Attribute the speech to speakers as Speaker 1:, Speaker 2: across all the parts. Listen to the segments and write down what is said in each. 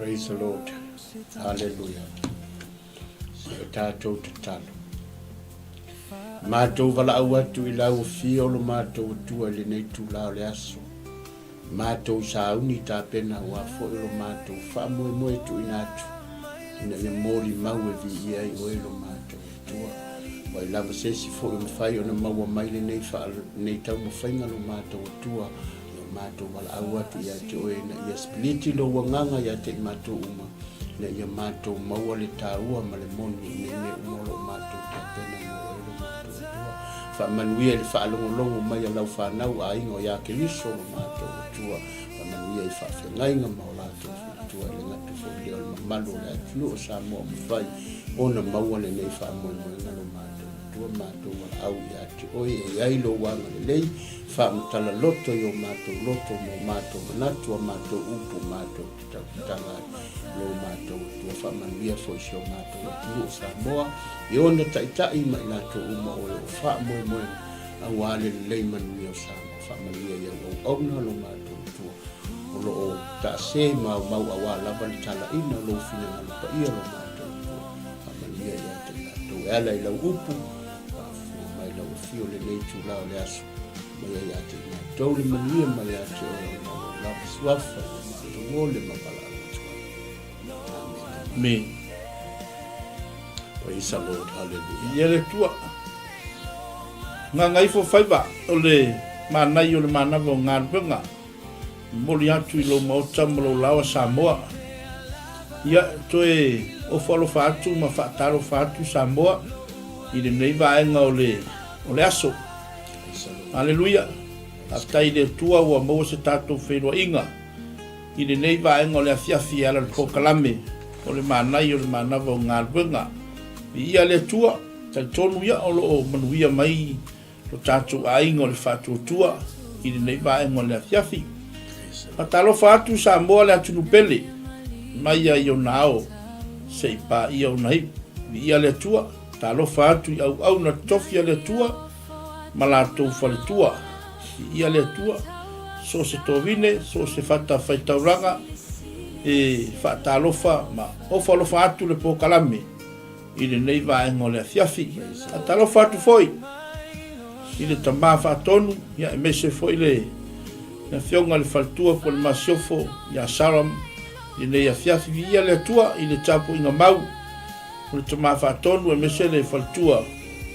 Speaker 1: Praise the Lord. Hallelujah. Se o tātou tatalo. Mātou valaau atu i lau afio lo mātou atua i lenei tūlā o le aso. Mātou sauni tapena aua foi lo mātou faamoemoe tuuina atu ina ia molimau e viia ai oe lo mātou Atua. Ua i lava se isi foi o mafai ona maua mai lenei faa, lenei taumafaiga lo mātou Atua, ia mātou valaau atu ia te oe ina ia sipiliti lou agaga ia te i mātou uma, ina ia mātou maua le tāua ma le moni i nei mea uma o lo o mātou tapena mo oe lo mātou Atua. Faamanuia i le faalogologo mai a lau fanau aiga o ia Keriso lo matou Atua. Faamanuia i faafeagaiga ma o latou faletua i le gata foi lea o le mamalu o le atunuu o Samoa o mafai ona maua lenei faamoemoega lo matou Atua. Matou valaau ia te oe e i ai lou agalelei, faamatala loto i o matou loto ma o matou manatu, a matou upu, matou te tautala ai lo matou Atua. Faamanuia foi si o matou atunuu o Samoa i ona taitai ma i latou uma o e o faamoemoega aua le lelei manuia o Samoa. Faamanuia i au auauna lo matou Atua o lo o taase ma aumau aua lava le talaina o lou finagalo paia lo matou Atua. Faamanuia ia te i latou e ala i lau upu, faafofoga mai lau afio lenei itula o le aso, mai ai ia te i matou le manuia mai ia te oe ona o lou lava suafa ua matou ole ma valaau atu ai. Amene.
Speaker 2: Amene.
Speaker 1: Praise the Lord. Hallelujah.
Speaker 2: Ia le Atua. Gagaifo faiva o le manai o le manava o galuega. Momoli atu i lou maota ma lou laoa Samoa. Ia, toe ofo alofa atu ma faatalofa atu Samoa i lenei vaega o le, o le aso. Aleluia! Faafetai i le Atua ua maua se tatou feiloaiga i lenei vaega o le afiafi e ala i le polokalame o le Manai o le Manava o Galuega. Viia le Atua, talitonu ia o lo o manuia mai lo tatou aiga o le faatuatua i lenei vaega o le afiafi. Faatalofa atu Samoa le atunuu pele, mai ia i ona ao se i paia ona iu. Viia le Atua, talofa atu i auauna tofi a le Atua ma latou faletua. Viia le Atua, so o se tovine, so o se fata faitaulaga e faatalofa ma ofo alofa atu le polokalame i lenei vaega o le afiafi. Faatalofa atu foi i le Tama Faatonu, ia aemaise foi le Afioga i le Faletua po o le Masiofo ia Saram i lenei afiafi. Viia le Atua i le tapuaiga mau o le Tama Faatonu aemaise le Faletua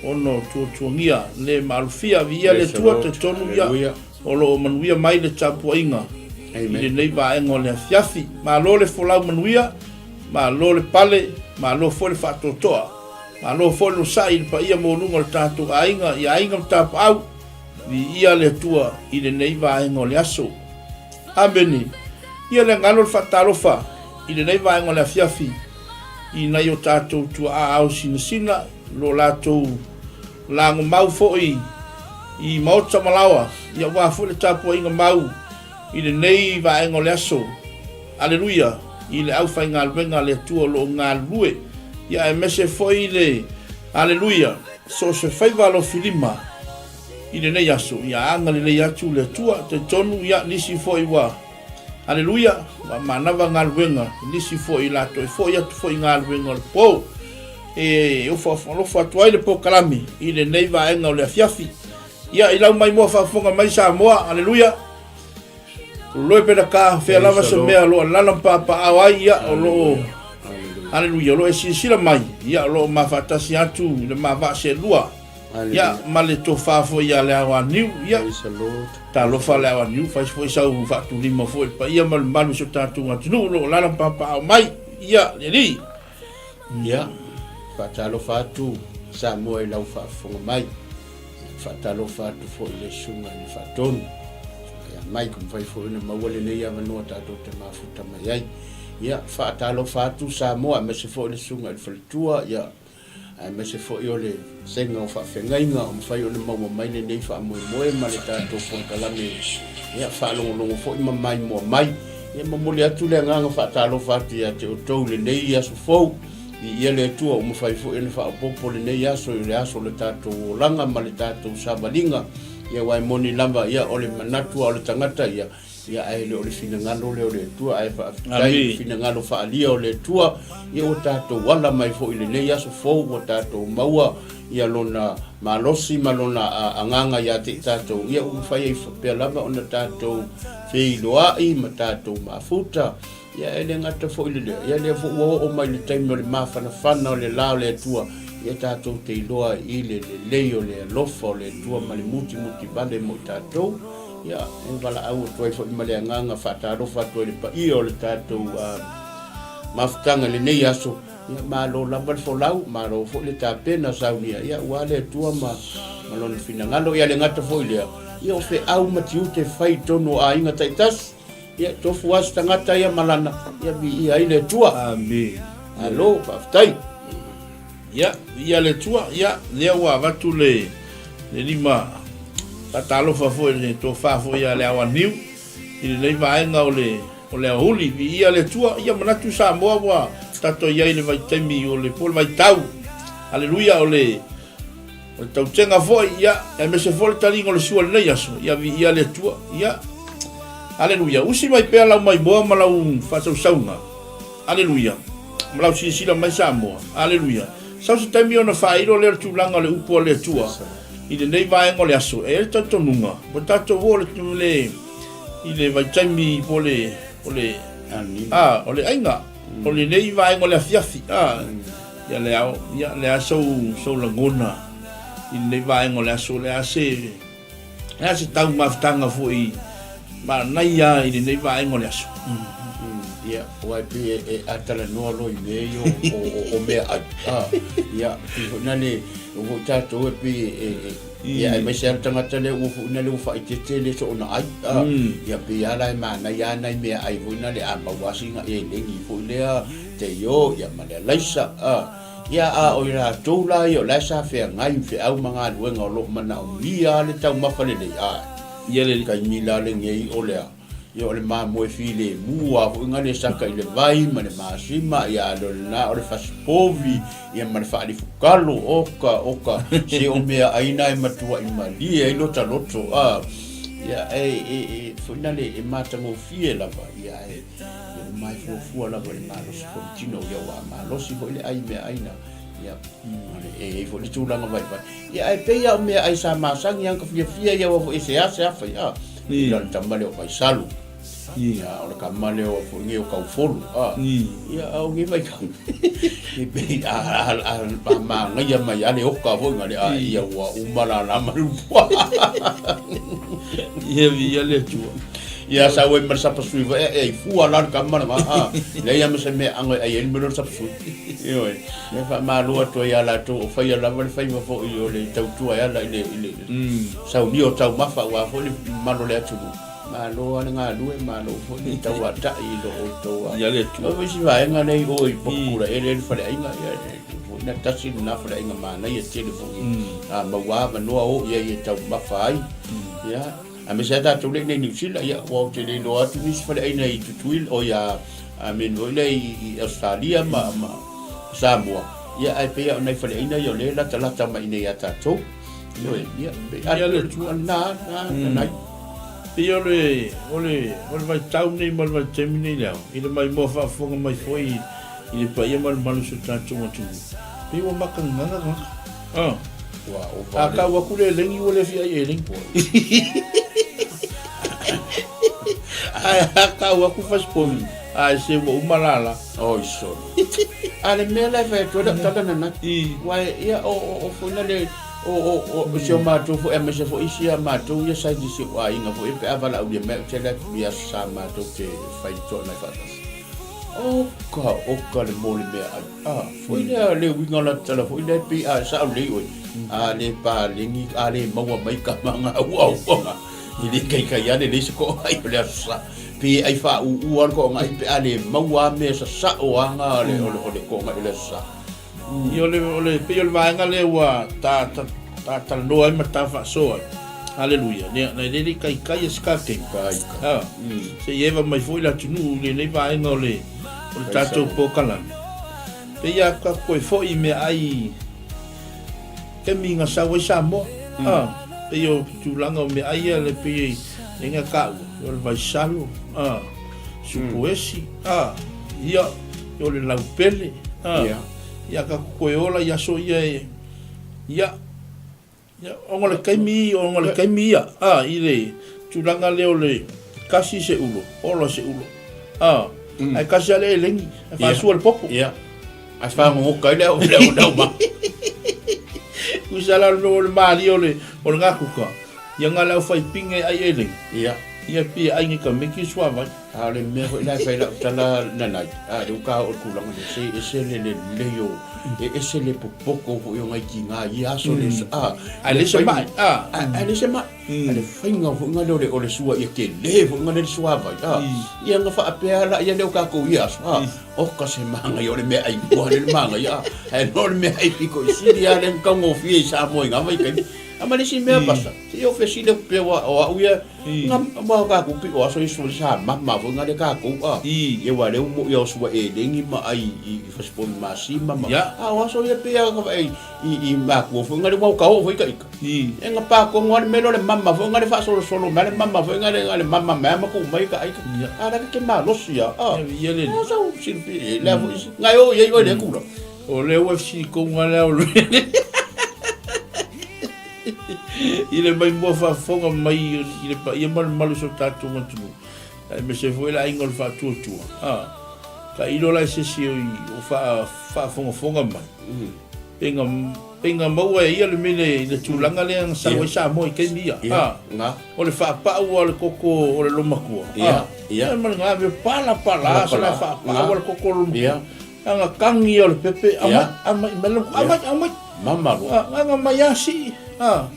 Speaker 2: ona o tuatuagia le maalofia. Viia le Atua, talitonu ia o lo o manuia mai le tapuaiga i lenei vaega o le afiafi. Malo le folau manuia. Malo le pale, malo foi le faatoatoa, malo foi le onosai i le paia maualuga o le tatou aiga i aiga ma tapaau, viia le Atua i lenei vaega o le aso. Amene. Ia le galo le faatalofa i lenei vaega o le afiafi i nai o tatou tuaa ao sinasina lo latou lagomau foi i maota ma laoa, ia aua foi le tapuaiga mau i lenei vaega o le aso. Aleluia i le aufaigaluega a le Atua o lo o galulue, ia aemaise foi le Aleluia so o se faiva alofilima i lenei aso, ia agalelei atu le Atua. Talitonu, ia, nisi foi ua, Aleluia, ua manava galuega, nisi foi latou e foi atu foi i galuega o le po. E ofo alofa atu ai le polokalame i lenei vaega o le afiafi. Ia, i lau maimoa faafofoga mai Samoa, Aleluia. Loi pena ka fea lava se mea o lo o alala ma papaao ai, ia, o lo o, aleluia, o lo o e silasila mai, ia, o lo o mafaatasi atu i le ma vaa seelua, ia, ma le tofa foi ia Leaoaniu, ia, talofa Leaoaniu, fai foi sau faatulima foi i le paia ma le mamalu o si o tatou atunuu o lo o alala ma papaao mai, ia, le Alii.
Speaker 1: Ia, faatalofa atu Samoa i lau faafofoga mai. Faatalofa atu foi i le Susuga i le Faatonu, Susuga ia Mike, ua mafai foi ona maua lenei avanoa tatou te mafuta mai ai. Ia, faatalofa atu Samoa aemaise foi le Susuga i le Faletua, ia, aemaise foi o le sega o faafeagaiga ua mafai ona maua mai lenei faamoemoe ma le tatou polokalame, ia, faalogologo foi ma maimoa mai. Ia, momoli atu le agaga faatalofa atu ia te outou i lenei aso fou. Viia le Atua ua mafai foi ona faaopoopo lenei aso i le aso o le tatou olaga ma le tatou savaliga. Ia aua e moni lava, ia, o le manatu lava o le tagata, ia, Ia, ae le o le finagalo lea o le Atua, ae faafetai i le finagalo faaalia o le Atua, ia ua tatou ala mai foi i lenei aso fou, ua tatou maua ia Lona malosi ma Lona agaga ia te i tatou, ia ua mafai ai pea lava ona tatou feiloai ma tatou mafuta. Ia e le gata foi i le lea, ia lea foi ua oo mai le taimi o le mafanafana o le la o le Atua, ia tatou te iloa i le lelei o le alofa o le Atua ma le mutimuti vale mo i tatou. Ia, e valaau atu ai foi ma le agaga faatalofa atu ai i le paia o le tatou mafutaga i lenei aso. Ia, malo lava le folau, malo foi le tapena saunia, ia, aua le Atua ma, ma Lona finagalo. Ia le gata foi lea, ia o feau ma tiute fai i totonu o aiga taitasi, ia, tofu lava se tagata ia ma lana, ia viia ai le Atua.
Speaker 2: Amene.
Speaker 1: Malo, faafetai.
Speaker 2: Ia, viia le Atua, ia, lea ua avatu le, le lima faatalofa foi le tofa foi ia Leaoaniu i lenei vaega o le, o le aoauli. Viia le Atua, ia manatu Samoa ua tatou i ai i le vaitaimi o le, po o le vaitau, aleluia, o le, o le tautega foi, ia, aemaise foi le taliga o le sua i lenei aso, ia viia le Atua, ia, aleluia. Usi mai pea lau maimoa ma lau faasausauga. Aleluia! Ma lau silasila mai Samoa. Aleluia! Sau se taimi ona faailo lea o le tulaga o le upu a le Atua i lenei vaega o le aso. E i ai le talitonuga, ua tatou oo i le, i le vaitaimi po o le, o le, a, o le aiga, o lenei vaega o le afiafi. A, ia le ao, ia le a sou, sou lagona i lenei vaega o le aso, o le a se, E a se taumafataga foi manaia i lenei vaega o le aso?
Speaker 1: Ia, aua e pei e atalanoa loa i mea ia o meaai. Ia, pei foi na le, ua foi tatou e pei e, ia aemaise lava le tagata lea ua foi na le ua faaeteete le soona ai. Ia, pei lava la e manaia lava nai meaai foi na le a maua lava sina eleni foi lea, teio, ia ma le alaisa. Ia, a o i latou la ia o la e sa feagai i feau ma galuega o lo o manaomia le taumafa lelei, a
Speaker 2: Ia le
Speaker 1: taimi la lenei o le a, ia o le mamoe filemu lava foi na le saka i le vai ma le masima, ia a le o lena o le fasi povi, ia ma le faalifu kalo, oka, oka, se o meaai na e matuai malie ai lota loto, a, ia, e, e, e, foi na le, e matagofie lava, ia, e, Ia uma e fuafua lava i le malosi foi le tino, ia ua malosi foi le ai meaai na, ia, e i ai foi le tulaga vaivai. Ia ae pei lava o meaai sa masani lava ka fiafia ia aua foi e seasea fai, a, i le tama lea o Vaisalu, ia, o le tama lea o foi nei o Kaufolu, a, ia, a o nei vaitau, e pei a, a, a, a manaia mai lava le oka foi na le, a, ia ua uma lala ma le lupua.
Speaker 2: Ia, ia le Atua.
Speaker 1: Ia sau ai ma le sapasui foi e ai fua la le kama le a leai lava ma se mea ago e ai ai le mea lea o le sapasui. Ioe, e faamalo atu ai ia latou o faia lava le faiva foi o le tautua e ala i le i le saunia o taumafa aua foi le mamalu o le atunuu. Malo lava le galue, malo foi le tauatai i lo outou
Speaker 2: a. Ia le Atua.
Speaker 1: O isi vaega lea i o i Popukulaele le faleaiga, ia foi na tasi lena faleaiga manaia tele foi. A maua avanoa o i ai e taumafa ai. Ia. Aemaise lava tatou lea i inei i Niu Sila, ia, aua ou te le iloa atu nisi faleaiga i Tutuila, oi a, I mean foi lea i Ausetalia ma, ma Samoa, ia, ae pei lava o nai faleaiga ia o lea e latalata mai i inei ia tatou. Ioe, ia, pei, a,
Speaker 2: Ia le
Speaker 1: a, na, na, na, nai.
Speaker 2: Pei o le, o le, o le vaitau nei ma le vaitaimi nei le ao, i le maimoa faafofoga mai foi i le paia ma le mamalu o si o tatou atunuu, pei ua makagaga tagata.
Speaker 1: Ah. Ua ova
Speaker 2: A tau atu le eleni ua le fia ai eleni. Ae a tau atu fasipovi, ae se ua uma lala.
Speaker 1: Oi sole. A le mea la e fai atu ai lau tala nanai. Ua ia o o o foi na le o o o si o matou foi aemaise foi isi a matou ia sa nisi o aiga foi pe a valaaulia mai ou te alu atu i aso sa matou te fai toanai faatasi. Oka oka le mo le meaai. A foi lea le uiga o la tala foi lea pei a sao lelei oe. A le paleni, a le maua mai ka manga auauaga. I le kaikai a lelei se koongai o le aso sa. Pe ai faauu a le koongai pe a le maua a mea sasao anga o le, o le, o le koongai o le aso sa.
Speaker 2: Ia o le, o le, pei o le vaega lea ua ta, ta, ta talanoa ai ma ta faasoa ai. Aleluia. Nea, na e le kaikai e se kakei.
Speaker 1: Kaikai.
Speaker 2: Ha. Se i eva mai foi le atunuu i lenei vaega o le, o le tatou polokalame. Pei a ka koe foi i meaai taimi na sau ai Samoa. Ha. Pei o tulaga o meaai ia le pei E nga taua, o le vaisalo, a, supuesi, a, ia, o le laupele, a, ia ka koe ola i aso ia e, ia, ia, ona o le taimi, ona o le taimi ia, a, i le tulaga lea o le kasi se ulo, ola se ulo, a, ae kasi a le elegi, e faasua le popo.
Speaker 1: Ia. Ae faagogoka ai le au le au le au ma.
Speaker 2: Usa la o le malie o le o le gakuka. Ia nga le au fai pinge ai ele.
Speaker 1: Ia.
Speaker 2: Ia pi ai ngi ka miki suavai.
Speaker 1: A o le mea foi la e fai lau tala nanai, a le uka o le tulaga lea, se ese le lelei o, e ese le popoko foi o ngai tiga i ia aso le, a,
Speaker 2: Ae leai se mai, a.
Speaker 1: Ae leai se mai. A le faiga foi nga lea o le, o le sua ia tele foi nga lea le suavai, a. Ia nga faapea la ia lea o tatou i ia aso, a. Oka se māngaia o le meaai ua le māngaia, a. Ae no le meaai piko i sili a le taugofie i Samoa i ngā vaitaimi. A ma le isi mea pasa, se i o fesili atu pea ua o au ia, nga ma o tatou pio aso i sua sa mama foi nga le tatou a. Ia ua leu mo ia o sua elengi ma ai i fasipoli masima ma. A o aso ia pea nga i i makua foi nga le ua ka o foi ka ika. E nga pa kongo ale melo le mama foi nga le faasolosolo mai le mama foi nga le nga le mama mai ma ku mai ka aika. A la ke malosi ia. A.
Speaker 2: Ia le.
Speaker 1: A sa u silpi le foi nga yo ye yo le kula.
Speaker 2: O le UFC kouga lea o le i le maimoa faafofoga mai i le paia ma le mamalu o si o tatou atunuu, aemaise foi le aiga o le faatuatua. A, tailo la i se isi o faafogafoga mai, pe na, pe na maua e ia le mea i le tulaga lea na sau ai Samoa i taimi ia. A, o le faapau o le koko o le lomatua. A, ma le gave palapala, sa la faapau o le koko o le lomatua. Anga tangi o le pepe, amai, amai, mai le amai, amai.
Speaker 1: Mama
Speaker 2: loa. Anga mai asi, a,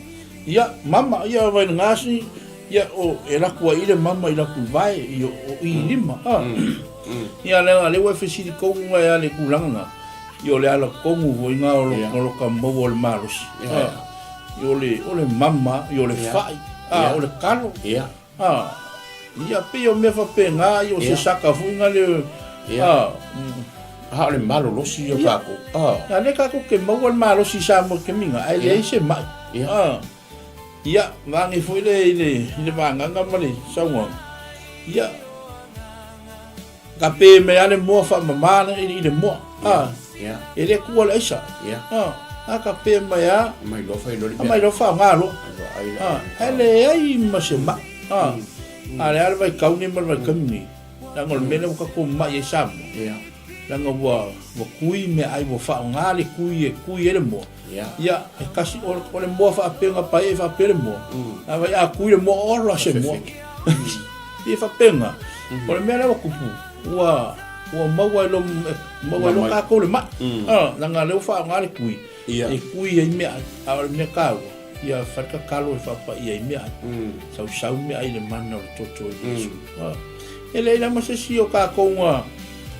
Speaker 2: ia, mama, ia vai le gasi, ia, o, e laku ai le mama i laku vae, i o, o i lima, a. Ia, le, le ua fesili kou nga ia le kulanga nga, i o le ala kongu voi nga o lo, o lo ka maua o le malosi, a, i o le, o le mama, i o le fai, a, o le kalo.
Speaker 1: Ia.
Speaker 2: A, ia pei o mea faapena, ia o se saka foi nga le, a.
Speaker 1: A o le malolosi ia o tatou.
Speaker 2: A. A lea tatou te maua le malosi i Samoa i le taimi na, ae leai se mai. A. Ia, vaeane foi le i le i le vagaga ma le saunoaga, ia, Ka pe mai lava le moa faamama le i le moa. A. E le kua le aisa. A. A ka pe mai lava.
Speaker 1: Aumai loa fai loa le
Speaker 2: mea. Aumai loa faaaoga loa. A. Ae leai ma se mai. A. A le a le vaitau nei ma le vaitaimi nei. Leaga o le mea lea ua tatou mamai ai Samoa. Leaga ua ua kui meaai ua faaaoga le kui e kui ai le moa. Ia, e kasi, o, o le moa faapea paia e faapea le moa. A vai a kui le moa, ola se moa. Ia faapena. O le mea lea ua tupu, ua, ua maua e lo, maua e lo tatou le mai. Ah, leaga lea ua faaaoga le kui, e kui ai meaai. A o le mea taua, ia fai le tatalo e faapaia ai meaai. Sausau meaai i le mana o le toto o Iesu. Ah. E leai la ma se isi o tatou na,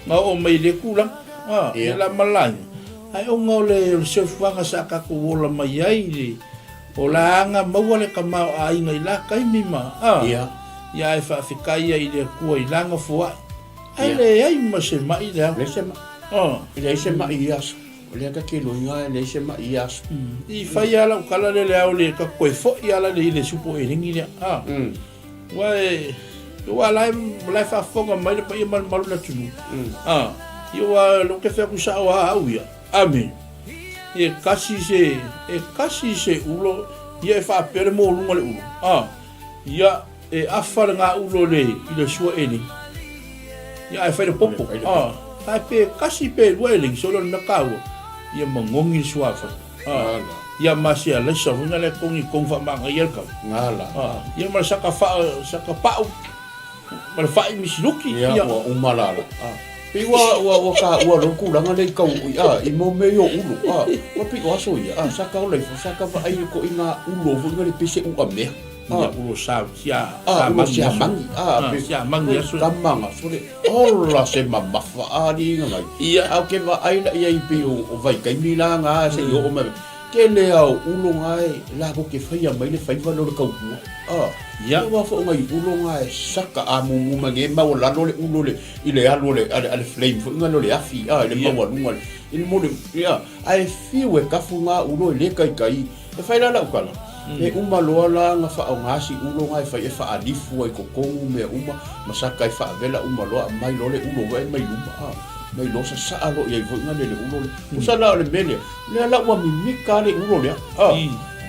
Speaker 2: na oo mai i lea tulaga. Ah, ia la ma laina. Ae ona o le soifuaga sa tatou ola mai ai i le olaga maua le tamaoaiga i la taimi ma, a, ia ae faafetai ai i le Atua i lana foai. Ae leai ma se mai le ao.
Speaker 1: Leai se mai. E leai se mai i ia aso. O lea ta te iloina e leai se mai i ia aso.
Speaker 2: I fai lava lau tala lea i le ao le ta toe foi lava la i le supo elegi lea, a. Aua e, aua la e, la e faafofoga mai le paia ma le mamalu o le atunuu. A, ia ua, ou te fai atu sao lava au ia, ame, e kasi se, e kasi se ulo, ia e faapea le moluga o le ulo, a, ia e afa le gaulo i le, i le sua elegi, ia ae fai le popo, a, ae pe kasi pe lua elegi, sole o le mea taua, ia magogi le suavai. Ah, ia ma se alaisa foi na le kongi kong fa manga ia ka.
Speaker 1: Ngala.
Speaker 2: Ah, ia ma saka fa saka pau. Ma le fa'i misiluki.
Speaker 1: Ia ua uma la la. Ah. Pei ua ua ua ka ua lo tulaga lea i kau i a i mo mea i o ulo a ua pei o aso ia a sa ka ola ifo sa ka vaai ko i ngā ulo foi nga le pei se u'a mea.
Speaker 2: Ia ulo sa sia
Speaker 1: sa ulo sia mangi a
Speaker 2: pe sia mangi aso.
Speaker 1: Kama nga sole Ola se mamafa a li nga ngai.
Speaker 2: Ia.
Speaker 1: Au ke vaai la ia i pei o vaitaimi la nga se i oo mai. Tele a o ulo nga e la ko ke whaia mai le whaiwa le o le kaupua. A.
Speaker 2: Ia.
Speaker 1: Ia wa fo ngai ulo nga e saka a mumu mai nge mau lalo le ulo le i le alu le ale ale flame fo nga le afi a le mau alunga le i le mo le ia a e fiu e kafu nga ulo e le kai kai e whai la la ukala. E uma loa la na faaaoga si ulo na e fai e faalifu ai totonu mea uma ma saka e faavela uma loa aumai loa le ulo foi mai luma a mai loa sasaa loa iai foi na le ulo lea. Tusa la o le mea lea, lea la ua mimika le ulo lea a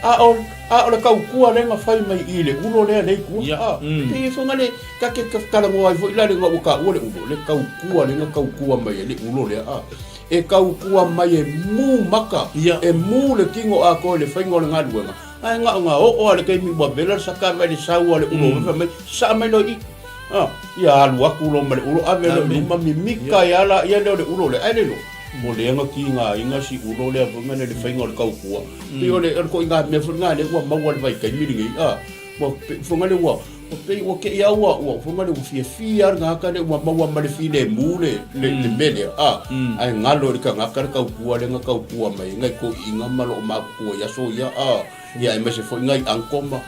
Speaker 1: a o a o le tautua lea na fai mai i le ulo lea lea i tua a pei e foi na le ta te talanoa ai foi la le na ua taua le ulo le tautua lea na tautua mai ai le ulo lea a e tautua mai e mu maka, e mu le tino atoa i le faiga o le galuega, ae na ona oo lava i le taimi ua vela le saka i le sau a le ulo mm. fai mai, sasaa mai loa i i. Ah, ia alu atu loa ma le ulo, ave loa i luma, mimika ai lava laia lea o le ulo lea, ae le iloa, o lea na tigaina si ulo lea foi na le faiga o le tautua. Pei o le ituaiga mea foi lena lea ua maua i le vaitaimi lenei, ah, Ua fai mai ua pei ua te i a ua ua fai mai ua fiafia lava le tagata lea ua maua ma le filemu le le le mea lea a ae galo i le tagata le tautua lea na tautua mai ai nai toeaiina ma loo matutua i aso ia a ia aemaise foi nai uncle ma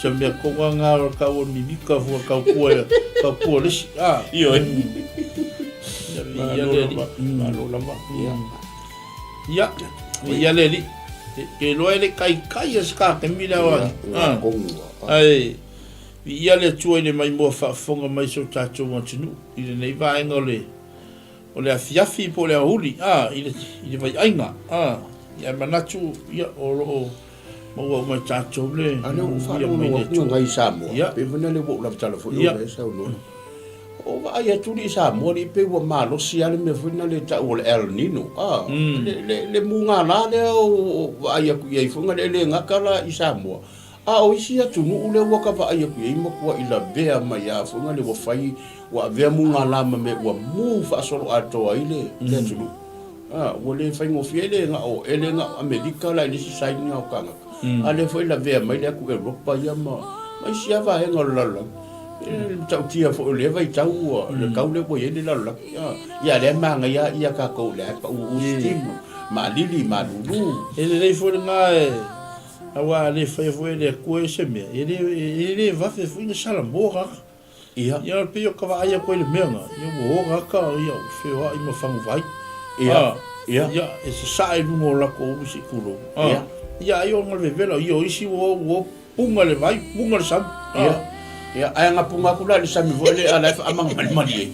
Speaker 2: Se mea konga ngā o kau o mimika fua kau pua, kau pua lisi. Ah.
Speaker 1: Ioe.
Speaker 2: Ia le alii.
Speaker 1: Malo lava. Ia.
Speaker 2: Ia, ia le alii. Ke loa e le kaikai a se kakemi le aoai. Ae, viia le Atua i le maimoa faafofoga mai so tatou atunuu i lenei vaega o le o le afiafi po o le aoauli, a, i le, i le vaiaiga, a, ia manatu, ia, o lo o maua uma e tatou le
Speaker 1: A lea ua ou
Speaker 2: manuia mai
Speaker 1: faalogologo
Speaker 2: le
Speaker 1: atu
Speaker 2: Atua.
Speaker 1: ngai i Samoa,
Speaker 2: Ia.
Speaker 1: pei foi lea ua ou lavatala foi
Speaker 2: Ia.
Speaker 1: o lea e saunoa. O vaai atu alii Samoa alii pei ua malosi lava le mea foi lena le tau o le El Nino a le le le mugala lea o vaai atu i ai foi na e le gata la i Samoa a o isi atunuu lea ua ka vaai atu i ai matuai lavea mai lava foi na le ua fai ua avea mugala ma mea ua mu faasoloatoa ai le le atunuu a ua le faigofie le na o e le na o Amerika la i le isi side na o tagata a lea foi lavea mai le atu Europa ia ma ma isi lava vaega o le lalolagi. E le matautia foi o lea vaitau ua le kau lea ua i ai le lalolagi. Ia lea e manaia ia tatou lea e pauu steam, maalili, malulu.
Speaker 2: E lelei foi lena e aua a le faia foi e le Atua ia se mea, e le e le vave foi ona salamo tagata.
Speaker 1: Ia.
Speaker 2: Ia pei o ka vaai atu ai i le mea lena, ia ua o tagata ia ua feoai ma faguvai.
Speaker 1: Ia. Ia.
Speaker 2: Ia e sasaa i luga o latou ulu se i tulou.
Speaker 1: Ia.
Speaker 2: Ia ai ona le vevela, ia o isi ua o Puga le vai, puga le sami.
Speaker 1: Ia, ia, ae na puga atu la i le sami foi lea a la e faamagamalimali ai.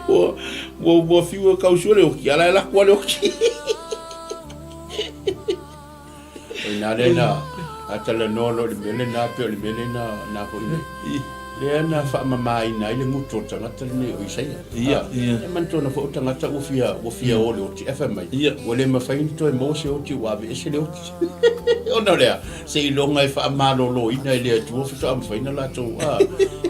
Speaker 2: Ua, ua, ua fiu e kausua le oki, a la e lako le oki.
Speaker 1: O ina lea na a talanoa loa i le mea lena, pei o le mea lea na, na foi nei. Lea na faamamaina ai le gutu o le tagata lenei o Isaia.
Speaker 2: Ia, ia.
Speaker 1: E manatua foi o tagata ua fia, ua fia o le oti, ae fai mai,
Speaker 2: Ia.
Speaker 1: ua le mafai ona toe maua se oti ua aveese le oti. Ona o le a? Seiloga e faamaloloina e le Atua faatoa mafai ona latou, a.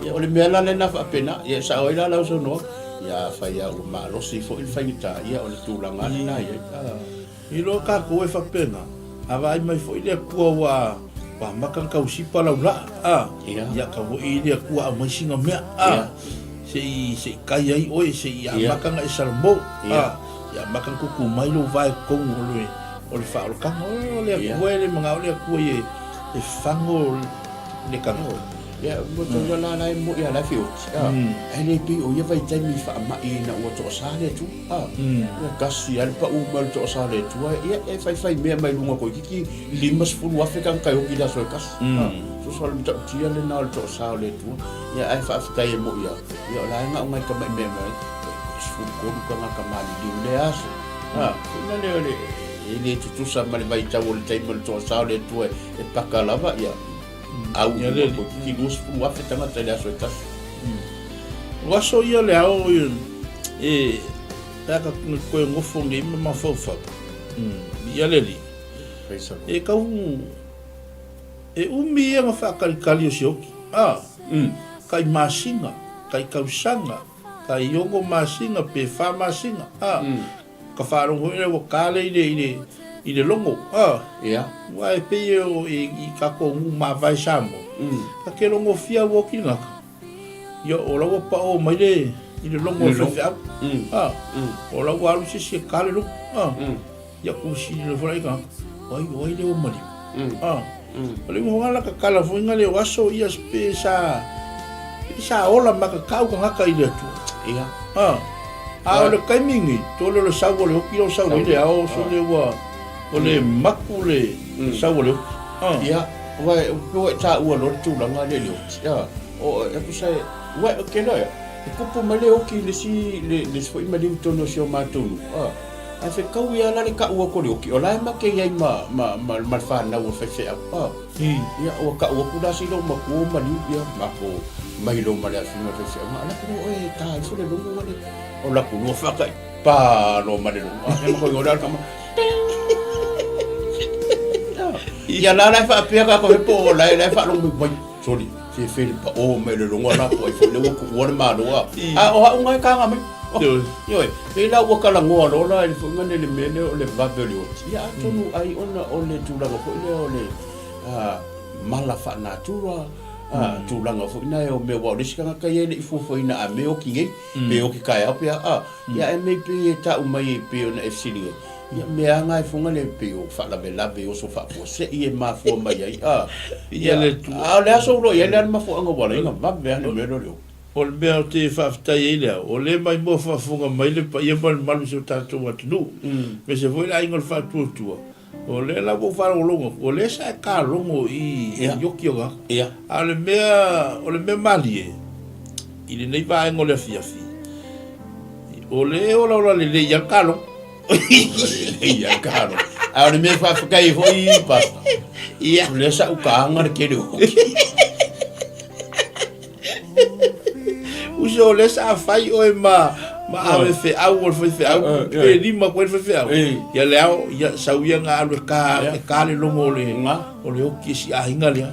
Speaker 1: Ia, o le mea la lena faapena, ia e sao ai la lau saunoaga, ia afai lava ua malosi foi le faigata, ia o le tulaga lava lena e i ai. A.
Speaker 2: Iloa tatou e faapena, a vaai mai foi le Atua ua ua amata ona tau sipa lau laa, a,
Speaker 1: Ia.
Speaker 2: ia tau foi le Atua aumai sina mea, a,
Speaker 1: Ia.
Speaker 2: se i se i kai ai oe, se i
Speaker 1: Ia.
Speaker 2: amata ona e salamo,
Speaker 1: Ia.
Speaker 2: a, se i amata ona tutu mai lou vae totonu o le o le faaolataga. O le
Speaker 1: Ia.
Speaker 2: Atua e le manao le Atua e e fago le tagata.
Speaker 1: Ia, ua tau la la e moi a la e feoti, a, ae le pei o ia vaitaimi i faamai ina ua toasa le Atua. A, ia tasi lava le pau mai o le toasa o le Atua, ia e faifai mea mai luga toeitiiti 50,000 tagata e oti i le aso e tasi. A, soso o le matautia lena o le toasa o le Atua. Ia ae faafetai e moi lava, ia o la e na o nai tamai mea mai, 13 tagata maliliu i lea aso. A, foi na lea o le, e le tutusa ma le vaitau o le taimi o le toasa o le Atua e paka lava, ia, au
Speaker 2: Ia le
Speaker 1: uma toeitiiti 20,000 tagata i le aso e tasi.
Speaker 2: O aso ia le ao e pe a ka koe nofo nei ma mafaufau ia le alii e kau e umi ia na faakalikali o se oki a kai masina kai kausaga kai ono masina pe fa masina a ka faalogo foi lea ua kale i le i le i le logo a
Speaker 1: Ia.
Speaker 2: Ua e pei o i i kakou nuu mavae Samoa ka ke logo fia ua oki le gata Ia, o la ua pao mai le, i le logo o le faifeau. A, o la ua alu se isi e ka le logo. A, ia ku sili loa foi la i tagata, o ai, o ai lea ua maliu. A, o le uiga la tatala foi na le o aso ia pe sa, pe sa ola makakau tagata i le Atua.
Speaker 1: Ia.
Speaker 2: A, a o le taimi nei, tole o le sau o le oki o sau ai le ao, sole ua, O le maku le sau o le oti.
Speaker 1: Ia, aua e pei ua e taua loa le tulaga lea i le oti, a, o, e tusa e, aua ou te iloa ea, e tupu mai le oti i le isi, le isi foi maliu i totonu o si o matou nuu, a, ae fetaui lava la le tau atu o le oti, o la e mate i ai ma, ma, ma, ma le fanau a le faifeau, a. Ia, ua tau atu la si loomatua o maliu, ia, matou mai loa ma le afioga i le faifeau, a o la e oe e ta ifo le logo ale, o latou lua faata'i, pa loa ma le logo, a, ia ma koe igoa le tama, Ia la la e faapea ka koe po o la e la e faalogo mai vai soli fefe le pao mai le logo la po ai foi le ua tuua le malo a a o au ngai kanga mai Ioe, pei la ua talanoa loa la i le foiga nei le mea lea o le vave o le oti. Ia atonu ai ona o le tulaga foi lea o le mala faanatura, tulaga foi na o mea aua o le isi tagata ia e le i fuafuaina a mea e oti nei, pe oti taeao pe a, a. Ia ae mei pei e tau mai e pei ona e fesili ai, ia mea lava na e foga le pei o faalavelave oso faafuasei e mafua mai ai, a. Ia, a o le aso o lo o i ai le a le mafuaaga ua ala ai ona vave lava le mea lea o le oti.
Speaker 2: O le mea ou te faafetai ai lea, o lea maimoa faafofoga mai le paia ma le mamalu o si o tatou atunuu, aemaise foi le aiga o le Faatuatua, o lea la ua ou faalogologo atu, o lea sa e talogo i i oki o tagata. A o le mea, o le mea malie i lenei vaega o le afiafi, o lea e olaola lelei lava le talogo.
Speaker 1: Ia karo. A o le mea faafetai ai foi Pastor.
Speaker 2: Ia.
Speaker 1: O lea sa ou kaaga le tele o oki.
Speaker 2: Uso o lea sa fai oe ma ma ave feau o le faifeau pe lima koe le faifeau. Ia le ao ia sau ia nga alu e ka e ka le logo o le o le oki e si aiga lea.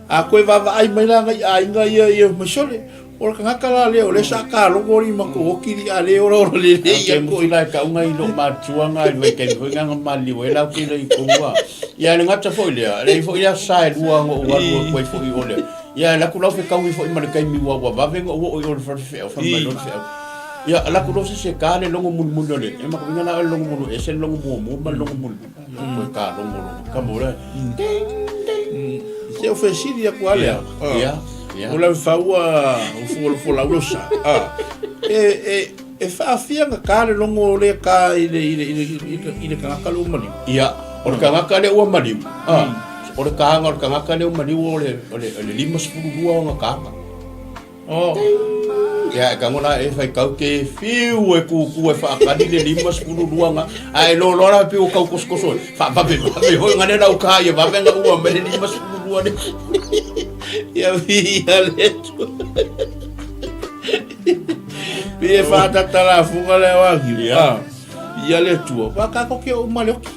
Speaker 2: A koe vaavaai mai la ngai aiga ia ia mai sole. O le tagata la lea o lea sa talogo alii ma tou oki li a le ola ola lelei
Speaker 1: ia koe. Te mutu la e i lou matua nga i le vaitaimi foi nga na maliliu ai lau kila i kou a. Ia e le gata foi lea, e leai foi le aso sa e lua na ou alu atu ai foi i o lea. Ia e alu atu lau fetaui foi ma le taimi ua ua vave na ou oo i o i le fale feau, fai mai loa le feau. Ia alu atu loa se isi e ta le logo mulimuli o le, e makuina la o le logo mulimuli, e ese le logo muamua ma le logo mulimuli. Ia koe talogo loa, kamo lea, ding, ding.
Speaker 2: Se o fesili atu a lea.
Speaker 1: Ia, ia.
Speaker 2: O lau faua o fualafualau lo sa. E, e, e faafia na ka le logo o le ka i le, i le, i le, i le, i le tagata le ua maliu.
Speaker 1: Ia, o le tagata lea ua maliu, o le taga o le tagata lea ua maliu o le, o le, o le 52 ona taga.
Speaker 2: Oh.
Speaker 1: Ia, e tago la e faitau te fiu e tutu e faatali le 52 nga. Ae loa loa la pei ua tau tosotoso e faavavevave foi nga le lau ka ia vave nga ua mai le 52 le.
Speaker 2: Ia viia le Atua. Pei e faatatalafuga le aoagiu.
Speaker 1: Ia.
Speaker 2: Viia le Atua. Ua tatou ke uma le oki.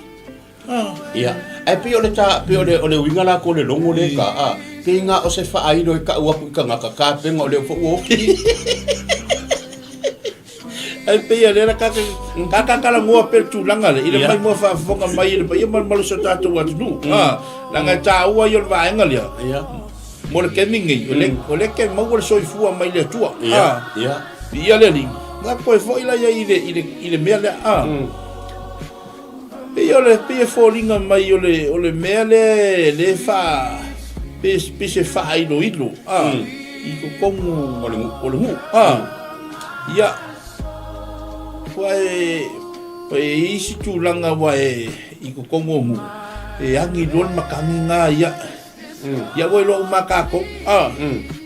Speaker 1: Ia, ae pei o le ta, pei o le, o le uiga la ko le logo le ka, a, pei nga o se faailo e kau aku i kangaka, ka penga o le ufa ua oki.
Speaker 2: Ae pei o lea la ka, ka ka talanoa pea le tulaga lea, i le maimoa faafofoga mai e le paia ma le mamalu o si o tatou atunuu. A, leaga e taua ia o le vaega lea.
Speaker 1: Ia.
Speaker 2: Mo le taimi lenei, o le, o lea e maua le soifua mai le Atua.
Speaker 1: Ia, ia.
Speaker 2: Viia le Alii. Na toe foi la ia i le, i le, i le mea lea, a. Pei o le, pei e foliga mai o le, o le mea lea, lea e faa, pei, pei se faailoilo, a, i totonu
Speaker 1: o le nuu,
Speaker 2: o le nuu, a. Ia, ua e, e i isi tulaga ua e, i totonu o nuu, e agi loa le matagi na, ia, ia ua iloa uma lava tatou, a,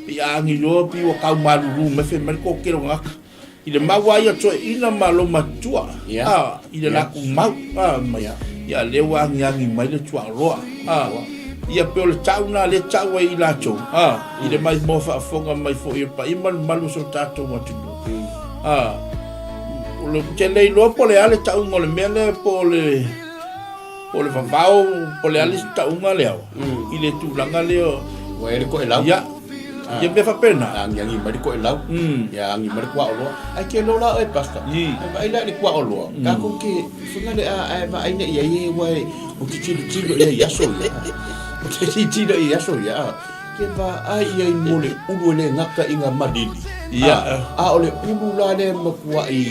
Speaker 2: pei a agi loa pei ua tau malulu mai fai mai le toatele o tagata. I le mau a ia toeaina ma lo matua a i le latou mau a mai ia lea ua agiagi mai le tuaoloa a ia pei o le tau na lea tau ai i latou a i le maimoa faafofoga mai foi o le paia ma le mamalu o so tatou atunuu a o le ou te le iloa po o le a le tauga o le mea lea po o le Po o le vavao, po o le a le isi tauga lea i le tulaga lea.
Speaker 1: Ua i ai le toelau.
Speaker 2: Ia, ia mea faapena.
Speaker 1: A agiagi mai le toelau, ia agi mai le kuaoloa. Ae te iloa la oe Pastor, e vaai la i le kuaoloa, tatou te faiga le a ae vaai nei i ai e aua ou te tilotilo i ai i aso ia. Ou te tilotilo i ai i aso ia. Ke vaai i ai mo le ulu e le gata i ngā malili.
Speaker 2: Ia.
Speaker 1: A o le ulu la lea e matuai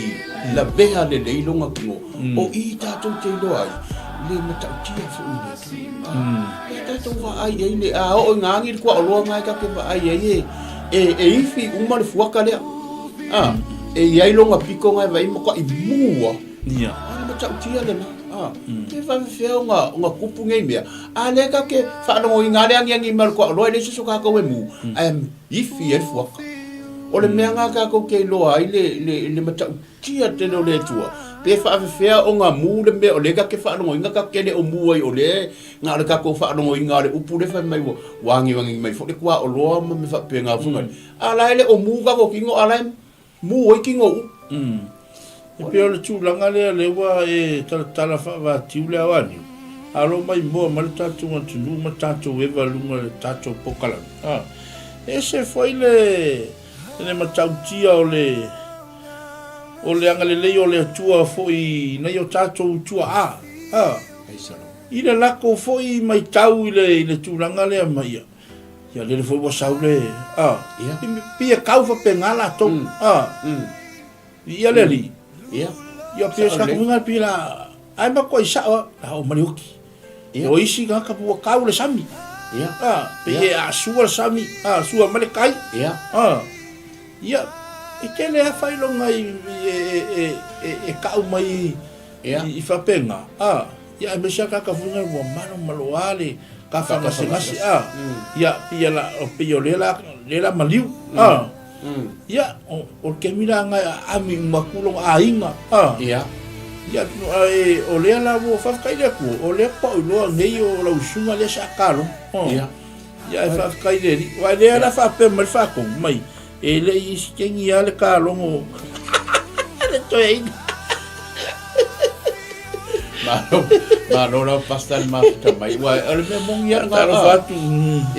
Speaker 1: lavea lelei lona kino, o i tatou te iloa ai, le matautia foi i le Atua. E tatou vaai i ai le, a oo i ngā agi le kuaoloa ngā e tatou te vaai i ai e, e, e ifi uma le fuaka lea. A, e i ai lona pito ngā e vaai matuai mua.
Speaker 2: Ia.
Speaker 1: A o le matautia lena. A, pe faafefea ona tupu nei mea, a lea tatou te faalogoina lava le agiagi mai o le tuaoloa, e leai se isi o tatou e mu, ae ifi ai le fuata. O le mea lena tatou te iloa ai le matautia tele o le Atua, pe faafefea ona mu le mea o lea tatou te faalogoina tatou te le o mu ai, o lea na o le tatou faalogoina o le upu lea fai mai ua agiagi mai foi le tuaoloa ma mea faapena foi lea. A o la e le o mu tatou tino, a o la e mu ai tino uma.
Speaker 2: E pei o le tulaga lea lea ua e talatala faavatiu le ao aniu, a o lo o maimoa mai le tatou atunuu ma tatou eva i luga o le tatou pokalame. A, e ese foi le, le matautia o le, o le agalelei o le Atua foi i nai o tatou tuaa, a, i le latou foi maitau i le, i le tulaga lea ma ia, ia lele foi ua sau le, a, pei e kau faapena latou, a. Ia le alii.
Speaker 1: Ia.
Speaker 2: Ia pei o se tatou uiga pei la ae matuai sao a la oo ma le oti.
Speaker 1: Ia.
Speaker 2: O isi tagata ua kau le sami.
Speaker 1: Ia.
Speaker 2: A pei e aasua le sami, a sua mai le tai.
Speaker 1: Ia.
Speaker 2: A ia e tele lava faailoga i e e e kau mai
Speaker 1: Ia.
Speaker 2: i faapena. A ia aemaise lava tagata foi nei ua malomaloa le tafagasegase a. Ia pei la pei o lea la lea la maliu. A. Ia, o le taimi la lena e aami uma atu lona aiga, a.
Speaker 1: Ia.
Speaker 2: Ia, ae o lea la ua faafetai i le Atua, o lea pau iloa nei o lau susuga lea sa talogo.
Speaker 1: Ia.
Speaker 2: Ia, ae faafetai i le Alii. Aua o lea la faapea mai le faatonu mai, e le i isitegi lava le talogo le toeaina.
Speaker 1: Malo, malo lava Pastor le mafuta mai. Ua, o le mea moni lava lena.
Speaker 2: Talofa atu.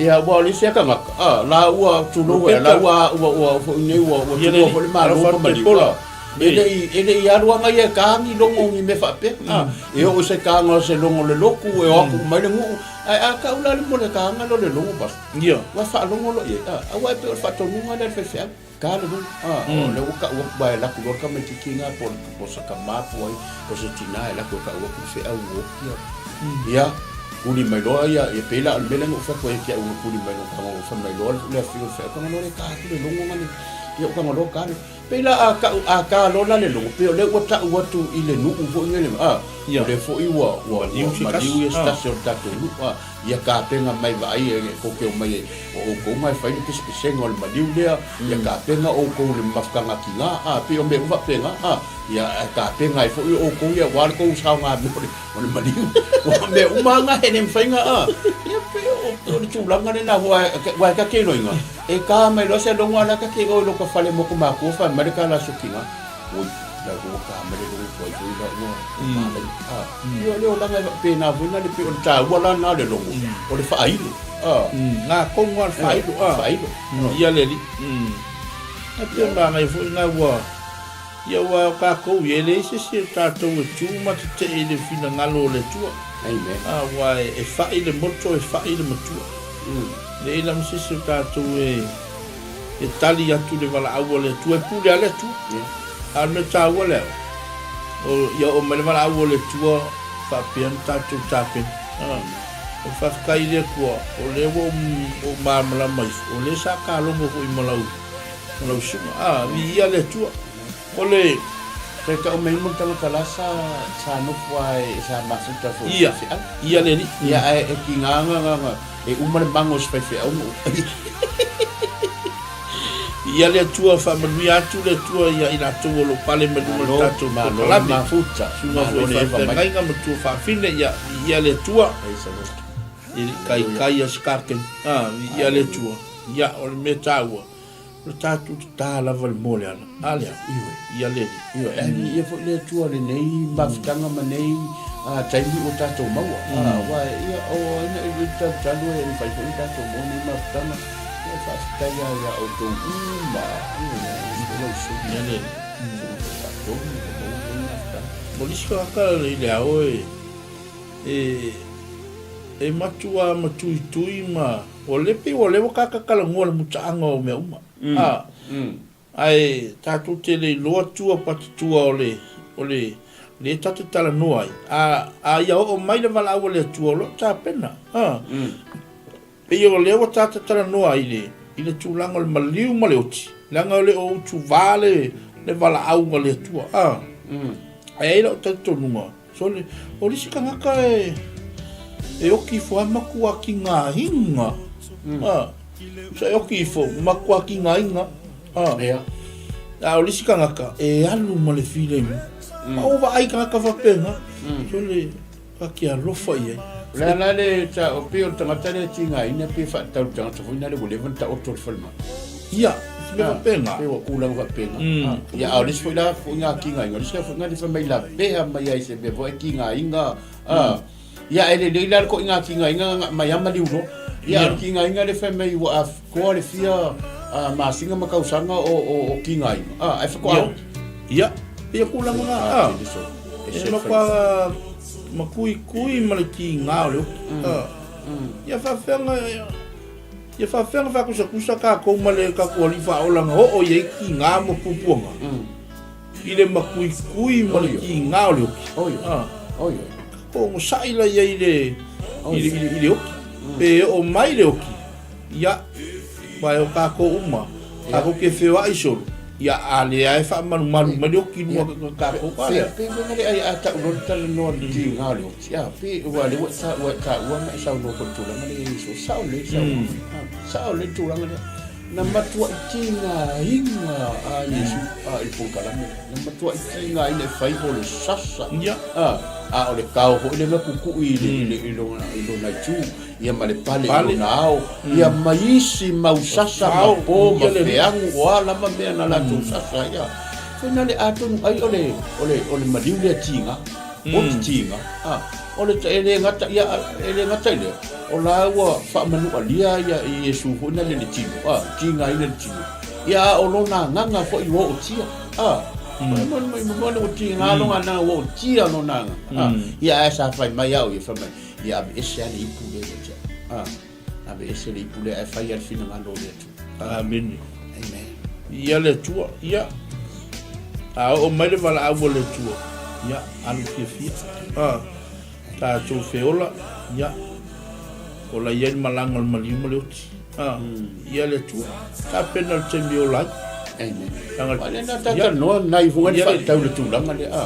Speaker 1: Ia, ua o le isi lava tagata, a, la ua tulou ea, la ua, ua, ua foi nei, ua, ua tulou foi le malo ma maliu. A, e le i, e le i alu lava ia e ta ni logo ni mea faapea. A, e oo i se taga o se logo o le lotu, e o atu uma ai le nuu. Ae a tau la le mea o le taga lea o le logo, Pastor.
Speaker 2: Ia.
Speaker 1: Ua faalogo loa i ai, a, aua e pei o le faatonuga lea a le faifeau. Ka le logo, a, o lea ua tau atu, aua e alu atu loa le tamaitiiti lena po o se tama po o ai, po o se tina e alu atu e tau atu le feau ua oti ia. Ia, tuli mai loa ia, ia pei la o le mea lea na ou fai atu ai ia te au na tuli mai loa tago, fai mai loa le afio o le feau, tago loa le ta atu le logo na le, ia ou tago loa ta le. Pei la a tau, a ta loa la le logo, pei o lea ua tau atu i le nuu foi lele, a, o lea foi ua, ua, ua maliu ia se tasi o le tatou nuu, a. Ia tapena mai vaai e tou te omai o outou na e fai le pesepesega o le maliu lea, ia tapena outou i le mafutaga tina, a, pei o mea uma faapena, a, ia tapena ai foi outou ia aua le tou saogamea o le maliu. Aua o mea uma lava na e le mafai ona, a, ia pei o le tulaga lena aua e ta te iloaina, e ta mai loa se logo a la ta te o i lota fale mo ko matua fai mai le tala aso tina. Oi, la ua ta mai le logo tuai foi la ua malai. Ah, ia o le olaga e faapena foi na le pei o le taua la na o le logo, o le faailo. Ah.
Speaker 2: Ngā kongo a le faailo.
Speaker 1: Ah. Faailo.
Speaker 2: Ia le alii. Ae pei o manaia foi na ua ia aua o tatou ia e leai se isi o tatou e tu ma tetee i le finagalo o le Atua.
Speaker 1: Amen.
Speaker 2: Ah, aua e fai le moto e fai le matua. Leai lava se isi o tatou e e tali atu i le valaau a le Atua, e pule lava le Atua. A o le mea taua lea, o, ia oo mai le valaau a le Atua, faapea ona tatou tapena. O le faafetai i le Atua, o lea ua ou malamalama ifo, o lea sa talogo foi ma lau, ma lau susuga. A, viia le Atua. O le.
Speaker 1: Toe tau mai ma le tagata la sa, sa nofo lava e, sa mafuta foi i
Speaker 2: Ia,
Speaker 1: faifeau.
Speaker 2: ia le alii.
Speaker 1: Ia, ae e tiga na, na, na, E uma le mago o se faifeau ma ou
Speaker 2: Ia le Atua, faamanuia atu le Atua ia i latou o lo o pale mai luga o le tatou polokalame. Susuga foi i faafeagaiga ma tuafafine, ia viia le Atua. E le i kaikai a se kapeni. A, viia le Atua. Ia, o le mea taua, O le tatou tata lava le moa le ala. A lea?
Speaker 1: Ioe.
Speaker 2: Ia le Alii.
Speaker 1: Ioe. Ae viia foi le Atua lenei mafutaga ma nei taimi ua tatou maua. Aua ia o ai na i talutalu e mafai foi ona tatou maua nei mafutaga. Ia faafetai lava ia outou uma. Ioe. Aemaise foi lau susuga.
Speaker 2: Ia le Alii.
Speaker 1: Susuga foi Faatonu ua maua nei mafutaga.
Speaker 2: O le isi tagata i le ao e e matua matuitui ma O le pei ua leva ka kakalanoa le mutaaga o mea uma. A, ae tatou te le iloa tua pati tua o le, o le, le ta te talanoa ai. A, a ia oo mai le valaau a le Atua o lo o tapena. A, pei o lea ua ta talanoa ai i le, i le tulaga o le maliu ma le oti, leaga o le o utuvā le, le valaau a le Atua. A, ae i ai lou talitonuga. Sole, o le isi tagata e, e oki ifo lava matua tigaina. A, sa e oki ifo, matua tigaina. A,
Speaker 1: Ia.
Speaker 2: a o le isi tagata e alu ma le filemu. A ua vaai tagata faapena, sole, ta te alofa i ai.
Speaker 1: O le a la le ta, o pei o le tagata lea e tigaina pe faatatau i le tagata foi lea ua leva ona taoto i le falemai.
Speaker 2: Ia, se mea faapena.
Speaker 1: Pei ua tulaga faapena. Ia, a o le isi foi la foi nga tigaina, o le isi foi nga le fai mai lavea mai ai i se mea foi e tigaina, a. Ia, e lelei la le koiga tigaina na aumai lava maliu loa. Ia, a o le tigaina le fai mai ua atoa le fia masina ma tausaga o tigaina, a, ae faatoa oti.
Speaker 2: Ia, pei o tulaga na, a. E matua makuikui ma le tiga o le oti. A. Ia faafefea ona, ia faafefea ona faakusakusa tatou ma le tatou Alii Faaola na oo i ai tiga ma puapuaga i le makuikui ma le tiga o le oti. A. Tatou onosai la i ai i le, i le oti. Pe oo mai le oti, Ia, aua e o tatou uma, tatou te feoai solo, ia a lea e faamalumalu mai le oti i luga o tatou a lea.
Speaker 1: Pe fai mai le ai a tau loa le talanoa i le tiga o le oti, a pe ua lea ua e taua e taua ma e saunoa foi i le tulaga lea i Iesu. Sao lelei le saunoaga. Sao lelei le tulaga lea. Na matuai tigaina a Iesu a i le polokalame lea. Na matuai tigaina e fai o le sasa.
Speaker 2: Ia.
Speaker 1: A o le kao foi lea na kukui i le i le i lona i lona itu. ia ma le pale i lona ao, ia ma isi mau sasa ma po ma feagu, o a lava mea na latou sasa ai. Foi na le atonu ai o le, o le, o le maliu lea tiga, oti tiga, a, o le, e le gata, ia, e le gata i lea, o la ua faamanualia ia Iesu foi na le le tino, a, tigaina le tino, ia a o lona agaga foi ua ootia, a, mo le ua tiga lona agaga, ua ootia lona agaga, a, ia ae sa fai mai au ia, fai mai, Ia aveese lava le ipu lea ia te au. A, aveese le ipu lea ae fai lava le finagalo o le Atua.
Speaker 2: Amene.
Speaker 1: Amen.
Speaker 2: Ia le Atua, ia. A oo mai le valaau a le Atua, ia, alu fiafia. A, tatou feola, ia, ola i ai le malaga o le maliu ma le oti. A, ia le Atua, tapena le taimi e ola ai.
Speaker 1: Amen. Aua lea na ta talanoa nai foi le faatatau i le tulaga lea. A,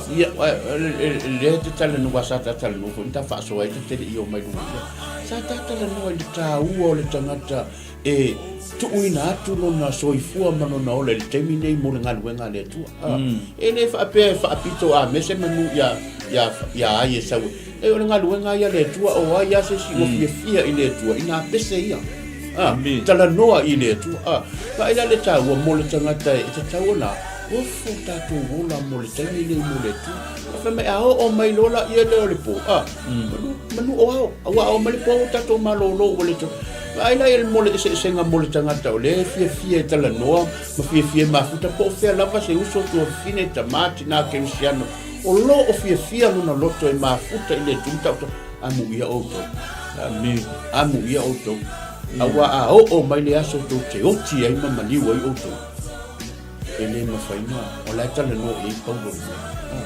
Speaker 1: lea e te talanoa sa ta talanoa foi na ta faasoa ai ta te le i omai luga ia. Sa ta talanoa i le taua o le tagata e tuuina atu lona soifua ma lona ola i le taimi nei mo le galuega a le Atua. A, e le faapea e faapito a mese manu ia ia ia ai e sau E o le galuega ia a le Atua, o ai lava se isi ua fiafia i le Atua, inā pese ia. A, talanoa i le Atua. A, vaai la le taua mo le tagata e tatau ona ofo tatou ola mo le taimi lenei mo le Atua. A fai mai, a oo mai loa la ia lea o le po, a, manu, manu o ao, aua a oo mai le po ua tatou malolo ua le toe. Vaai la ia mo le eseesega mo le tagata o lea e fiafia e talanoa ma fiafia e mafuta, po o fea lava se uso, tuafafine, tama, tina, kerisiano, O lo o fiafia lona loto e mafuta i le Atua matauta, amuia outou.
Speaker 2: Amen.
Speaker 1: Amuia outou. Aua a oo mai le aso tou te oti ai ma maliu ai outou, e le mafai na, o la e talanoa i ai Paulo i mea. Ah.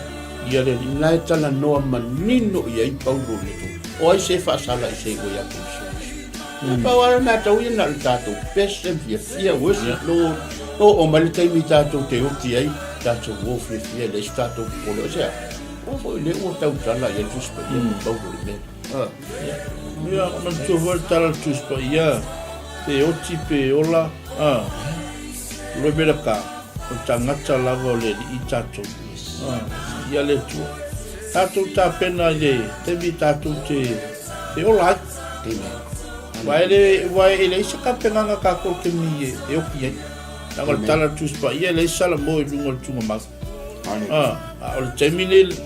Speaker 2: Ia le
Speaker 1: La e talanoa manino i ai Paulo i le Atua. O ai se faasala i se ua ia Keriso Iesu. Na pau lava le mea tau ia na o le tatou pese fiafia worship Lord. Oo mai le taimi tatou te oti ai, tatou o fiafia e leai se tatou popole. O se a? Aua foi lea ua tautala i ai le Tusi Paia ma Paulo i le mea.
Speaker 2: Ah. Ia, manatua foi le tala o le Tusi Paia, pe oti pe ola, ah, loe mea ka, o le tagata lava o le Alii tatou. Ah, ia le Atua. Tatou tapena i le taimi tatou te, te ola ai.
Speaker 1: Amen.
Speaker 2: Aua e le, aua e leai se tapenaga a tatou i le taimi e, e oki ai. Leaga o le tala a le Tusi Paia, e leai se salamo i luga o le tugamau. A, a o le taimi nei,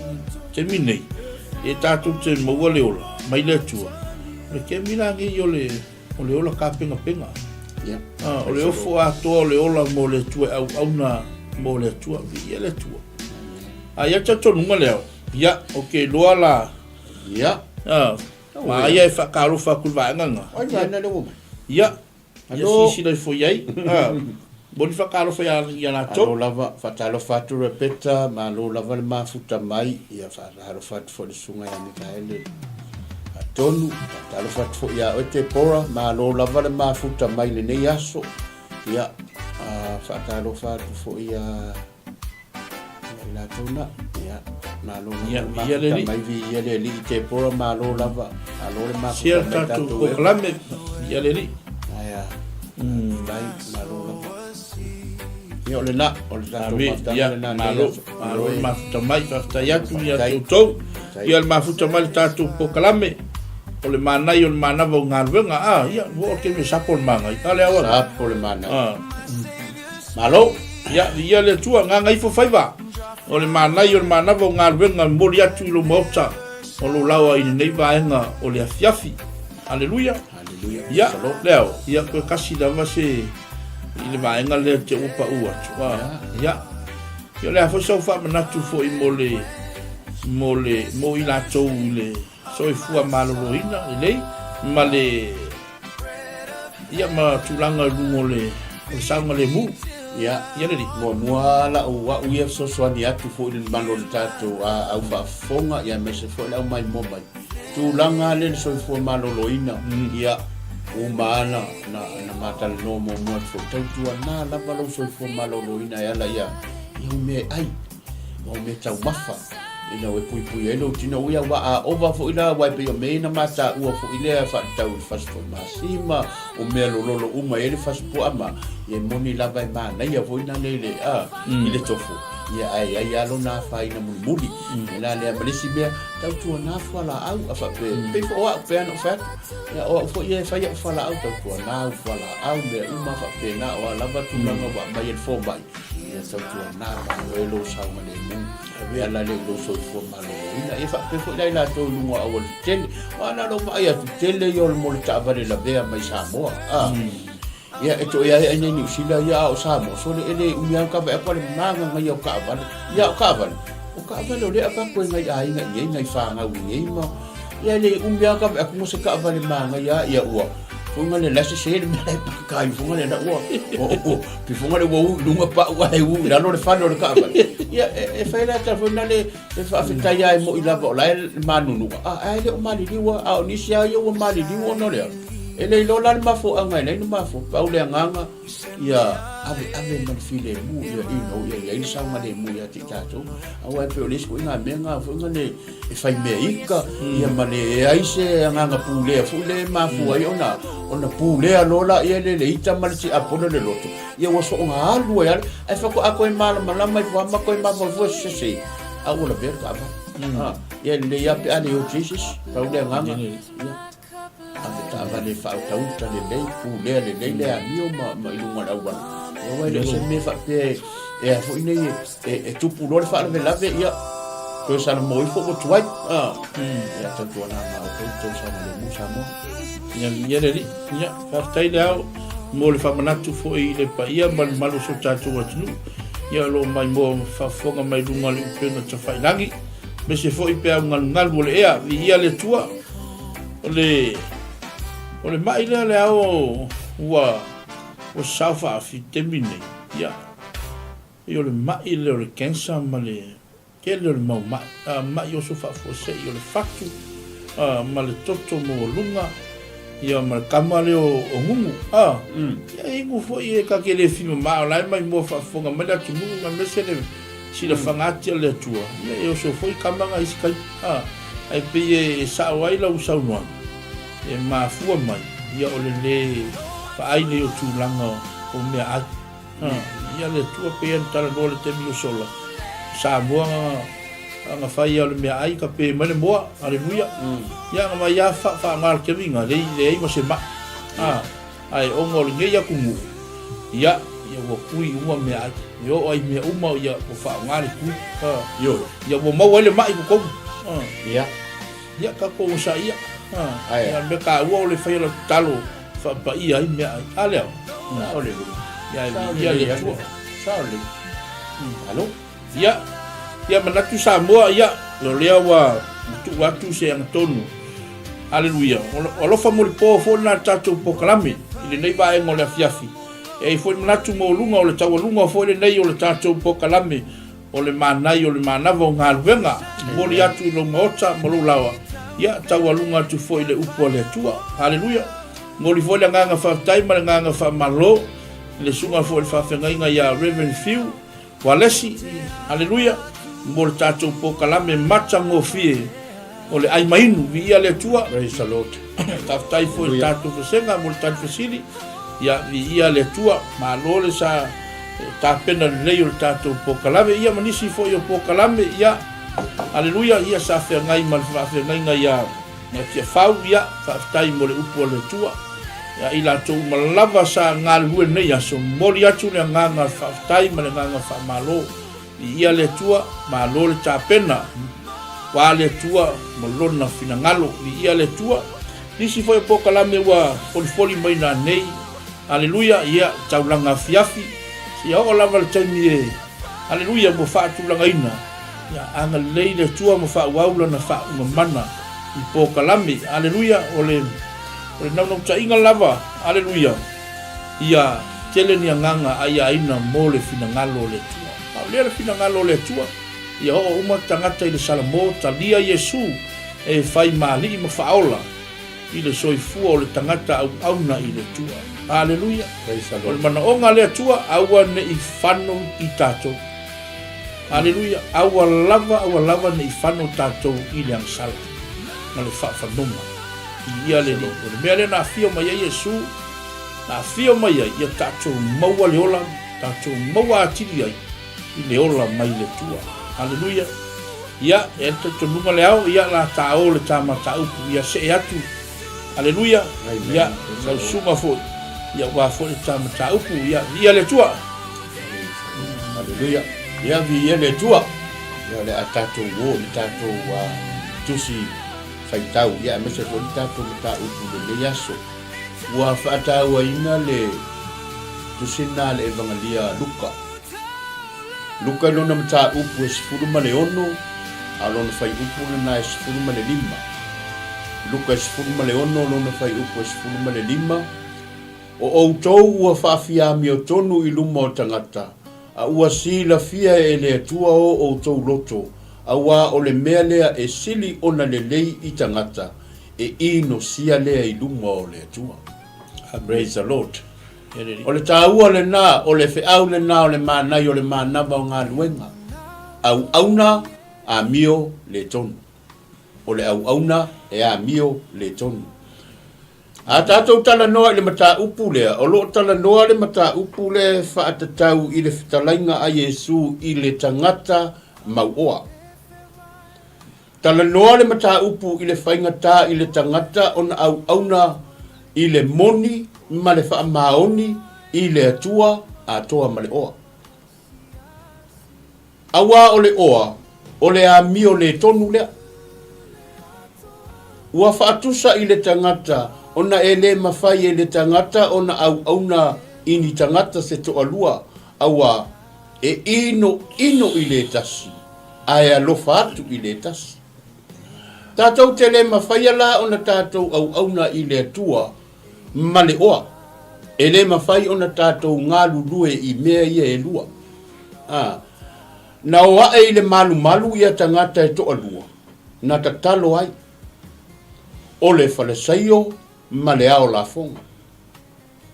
Speaker 2: taimi nei, e tatou te maua le ola mai le Atua. O le taimi la nei o le, o le ola tapenapena.
Speaker 1: Yeah.
Speaker 2: A, o le ofo atoa o le ola mo le Atua e auauna mo le Atua, viia le Atua. A ia talitonuga lea, ia, ou te iloa la,
Speaker 1: Ia.
Speaker 2: a, Ma aia e faatalofa atu i le vaega lena.
Speaker 1: Ai vaega lea ua mai.
Speaker 2: Ia. Ia silasila ifo i ai. Momoli faatalofa ia latou.
Speaker 1: Malo lava, faatalofa atu Rebecca, malo lava le mafuta mai. Ia faatalofa atu foi i le susuga ia Mikaele Faatonu, faatalofa atu foi ia oe Deborah, malo lava le mafuta mai i lenei aso. Ia faatalofa atu foi ia. Ia i latou na, ia, malo lava le mafuta mai, viia le Alii Tepora, malo lava, malo le mafuta mai tatou
Speaker 2: polokalame, viia le Alii.
Speaker 1: Aia, faafetai, malo lava. Ia o lena, o le tatou mafutaga lena.
Speaker 2: Malo, malo le mafuta mai, faafetai atu ia te outou. Ia le mafuta mai le tatou polokalame, o le manaia o le manava o galuega, a, ia, ua o le taimi e sapo le magai. A le aua.
Speaker 1: Sapo le magai.
Speaker 2: Malo, ia, viia le Atua, gagaifo faiva, o le manaia o le manava o galuega e momoli atu i lou maota o lou laoa i lenei vaega o le afiafi. Aleluia.
Speaker 1: Aleluia.
Speaker 2: Ia, lea o, ia, toe kasi lava se i le vaega lea te ua pau atu. Ah, ia. Ia, o le a foi sau faamanatu foi mo le, mo le, mo i latou i le soifua maloloina lelei ma le Ia ma tulaga i luga o le, o le saogalemu.
Speaker 1: Ia,
Speaker 2: Ia le alii.
Speaker 1: Muamua lau au ia fesoasoani atu foi i le mamalu o le tatou au faafofoga ia aemaise foi le au maimoa mai. Tulaga lea i le soifua maloloina, ia, uma lava na, na ma talanoa muamua atu foi, tautuana lava lou soifua maloloina e ala ia, ia au mea e ai. O mea taumafa ina ua puipui ai lou tino ui aua a ova foi la aua e pei o mea ia na ma taua foi lea faatatau i le fasi masima o mea lololo uma e i ai le fasi puaa ma ia e moni lava e manaia foi na le i le a i le tofu ia ae i ai lava lona afaina mulimuli o le a lea ma le isi mea tautuana fualaau a faapea pei foi o au pei lava ona ou fai atu ia o au foi ia e fai au fualaau tautuana au fualaau mea uma faapena o a lava tulaga ua aumai e le fomai Ia tautuana malo ai lou saogalemu, e ala lea i lou soifua maloloina. Ia faapea foi la i latou i luga o aualatetele. Aua na lou vaai atu, tele ia o le mo le taavale lavea mai Samoa. A. Ia e toe ae ai nei Niu Sila ia a o Samoa, sole e le umi lava ka vaai atu a le magaga ia o taavale. Ia o taavale, o taavale o lea e avatu e nai aiga i inei, nai fanau i inei ma Ia e le umi lava ka vaai atu mo se taavale manaia ia ua foga le la sese le mea la e paka ai foga le la ua pi foga le ua u i luga pau ae u i lalo le fale o le taavale. Ia e fai la tala foi nale e faafetai lava e moi lava o la e manunuga a ae le o maliliu lava a o nisi lava ia ua maliliu ona o le a e le iloa la le mafuaaga e leai ni mafua pau le agaga ia aveave ma le filemu ia you know ia i ai le saogalemu ia te i tatou aua e pei o le isi foi na mea na foi na le e fai mea ika ia ma le ai se agaga pulea foi le mafua ai ona ona pulea loa laia le le ita ma le tiapolo le loto ia ua soonga alu ai ale ae faatoa toe malamalama ifo lava ma toe mafaufau se se a ua lavea le taavale ia lelei lava pe a le oti ai se isi pau le agaga ia. Ave taavale faautauta lelei, pulea lelei le amio ma, ma i luga o le auala. Ia aua e le o se mea faapea e, e a foi nei e, e, e tupu loa le faalavelave, ia, toe salamo ifo ua tuai. Ah. Ia tautuana ma outou tou saogalemu Samoa.
Speaker 2: Ia, ia le alii. Ia, faafetai le ao mo le faamanatu foi i le paia ma le mamalu o si o tatou atunuu. Ia, o lo o maimoa faafofoga mai luga o le upega tafailagi, aemaise foi peau galugalu o le ea. Viia le Atua. O le, o le mai lea le ao ua, ua sao faafi taimi nei, ia, pei o le mai lea o le cancer ma le tele o le mau mai, a, mai oso faafuasei o le fatu, a, ma le toto maualuga, ia ma le kama lea o, o gugu, a, ia e inu foi e ta te le fimama, o la e maimoa faafofoga mai le atunuu, aemaise le silafaga ati a le Atua, ia e oso foi kama na isi taimi, a. Ae pei e sao ai lau saunoaga, e mafua mai ia o le lē vaai nei o tulaga o meaai. Ha, ia le Atua pei ona talanoa le taimi o sola, Samoa na fai a o le meaai ka pe mai le moa, aleluia. Ia na mai a fa faaaoga le taimi na lei leai ma se mai. Ha, ae ona o lenei atunuu, ia, ia ua tui uma meaai. E oo ai mea uma ia ua faaaoga le tui. Ha.
Speaker 1: Ioe.
Speaker 2: Ia ua maua ai le mai i totonu. Ha.
Speaker 1: Ia.
Speaker 2: Ia tatou osaia. Ha. Ae. Ia mea taua o le fai o le tatalo faapaia ai meaai. A lea.
Speaker 1: Sao lelei.
Speaker 2: Ia e viia le Atua.
Speaker 1: Sao lelei. Alo.
Speaker 2: Ia, ia manatu Samoa, ia, o lea ua tuu atu se agatonu. Aleluia. O alofa molipo foi lena tatou polokalame i lenei vaega o le afiafi. E ai foi manatu maualuga o le taualuga foi lenei o le tatou polokalame o le manai o le manava o galuega. Momoli atu i lou maota ma lou laoa. Ia, taualuga atu foi le upu a le Atua. Aleluia. Momoli foi le agaga faafetai ma le agaga faamalo i le susuga foi i le faafeagaiga ia Reverend Fiu. Ualesi, Aleluia, mo le tatou polokalame matagofie o le ai ma inu. Viia le Atua.
Speaker 1: Praise the Lord.
Speaker 2: Faafetai foi i le tatou vasega mo le tali fesili. Ia, viia le Atua. Malo le sa tapena lelei o le tatou polokalame. Ia ma nisi foi o polokalame. Ia, aleluia, ia sa feagai ma le faafeagaiga ia Tiafau. Ia, faafetai mo le upu a le Atua. Ia, i latou uma lava sa galulue lenei aso, momoli atu le agaga faafetai ma le agaga faamalo. Viia le Atua, malo le tapena, ua le Atua ma Lona finagalo. Viia le Atua. Nisi foi o polokalame ua folifoli mai nanei. Aleluia, ia, taulaga afiafi, seia oo lava le taimi e, aleluia, ua faatulagaina. Ia, agalelei le Atua ma faaauau Lana faauuga mana i polokalame. Aleluia, o le, o le naunautaiga lava, aleluia, ia tele ni agaga aiaina mo le finagalo o le Atua. A o lea le finagalo o le Atua, ia oo uma tagata i le Salamo, talia Iesu e fai ma Alii ma Faaola i le soifua o le tagata auauna i le Atua. Aleluia! O le manaoga a le Atua, aua ne i fano i tatou. Aleluia! Aua lava, aua lava ne i fano tatou i le agasala ma le faafanuma. Viia le Alii. O le mea lea na afio mai ai Iesu, na afio mai ai ia tatou maua le ola, tatou maua atili ai i le ola mai le Atua. Aleluia! Ia, e ai le talitonuga le ao, ia la ta o le ta mataupu, ia see atu. Aleluia! Ia, lau susuga foi, ia aua foi le ta mataupu, ia, viia le Atua!
Speaker 1: Aleluia! Ia, viia le Atua! Ia, o le a tatou o i le tatou tusi faitau, ia aemaise foi le tatou mataupu i lenei aso. Ua faatauaina le tusi lena a le Evangelia a Luka. Luka i lona mataupu e 16, a o lona fuaiupu lena e 15. Luka e 16 lona fuaiupu e 15, O outou ua faafiamiotonu i luma o tagata, a ua silafia e le Atua o outou loto, auā o le mea lea e sili ona lelei i tagata, e inosia lea i luma o le Atua. Praise the Lord. O le taua lena, o le feau lena o le manai o le manava o galuega. Auauna, amio le tonu. O le auauna e amio le tonu. A tatou talanoa i le mataupu lea, o lo o talanoa le mataupu lea e faatatau i le fetalaiga a Iesu i le tagata mauoa. Talanoa le mataupu i le faigata i le tagata ona auauna i le moni ma le faamaoni i le Atua atoa ma le oa. Auā o le oa, o le amio lē tonu lea. Ua faatusa i le tagata ona e lē mafai e le tagata ona auauna i ni tagata se toalua, auā e inoino i le tasi, ae alofa atu i le tasi. Tatou te lē mafaia la ona tatou auauna i le Atua ma le oa. E lē mafai ona tatou galulue i mea ia e lua. A, na o aʻe i le malumalu ia tagata e toalua, na tatalo ai, o le Falesaio ma le ao lafoga.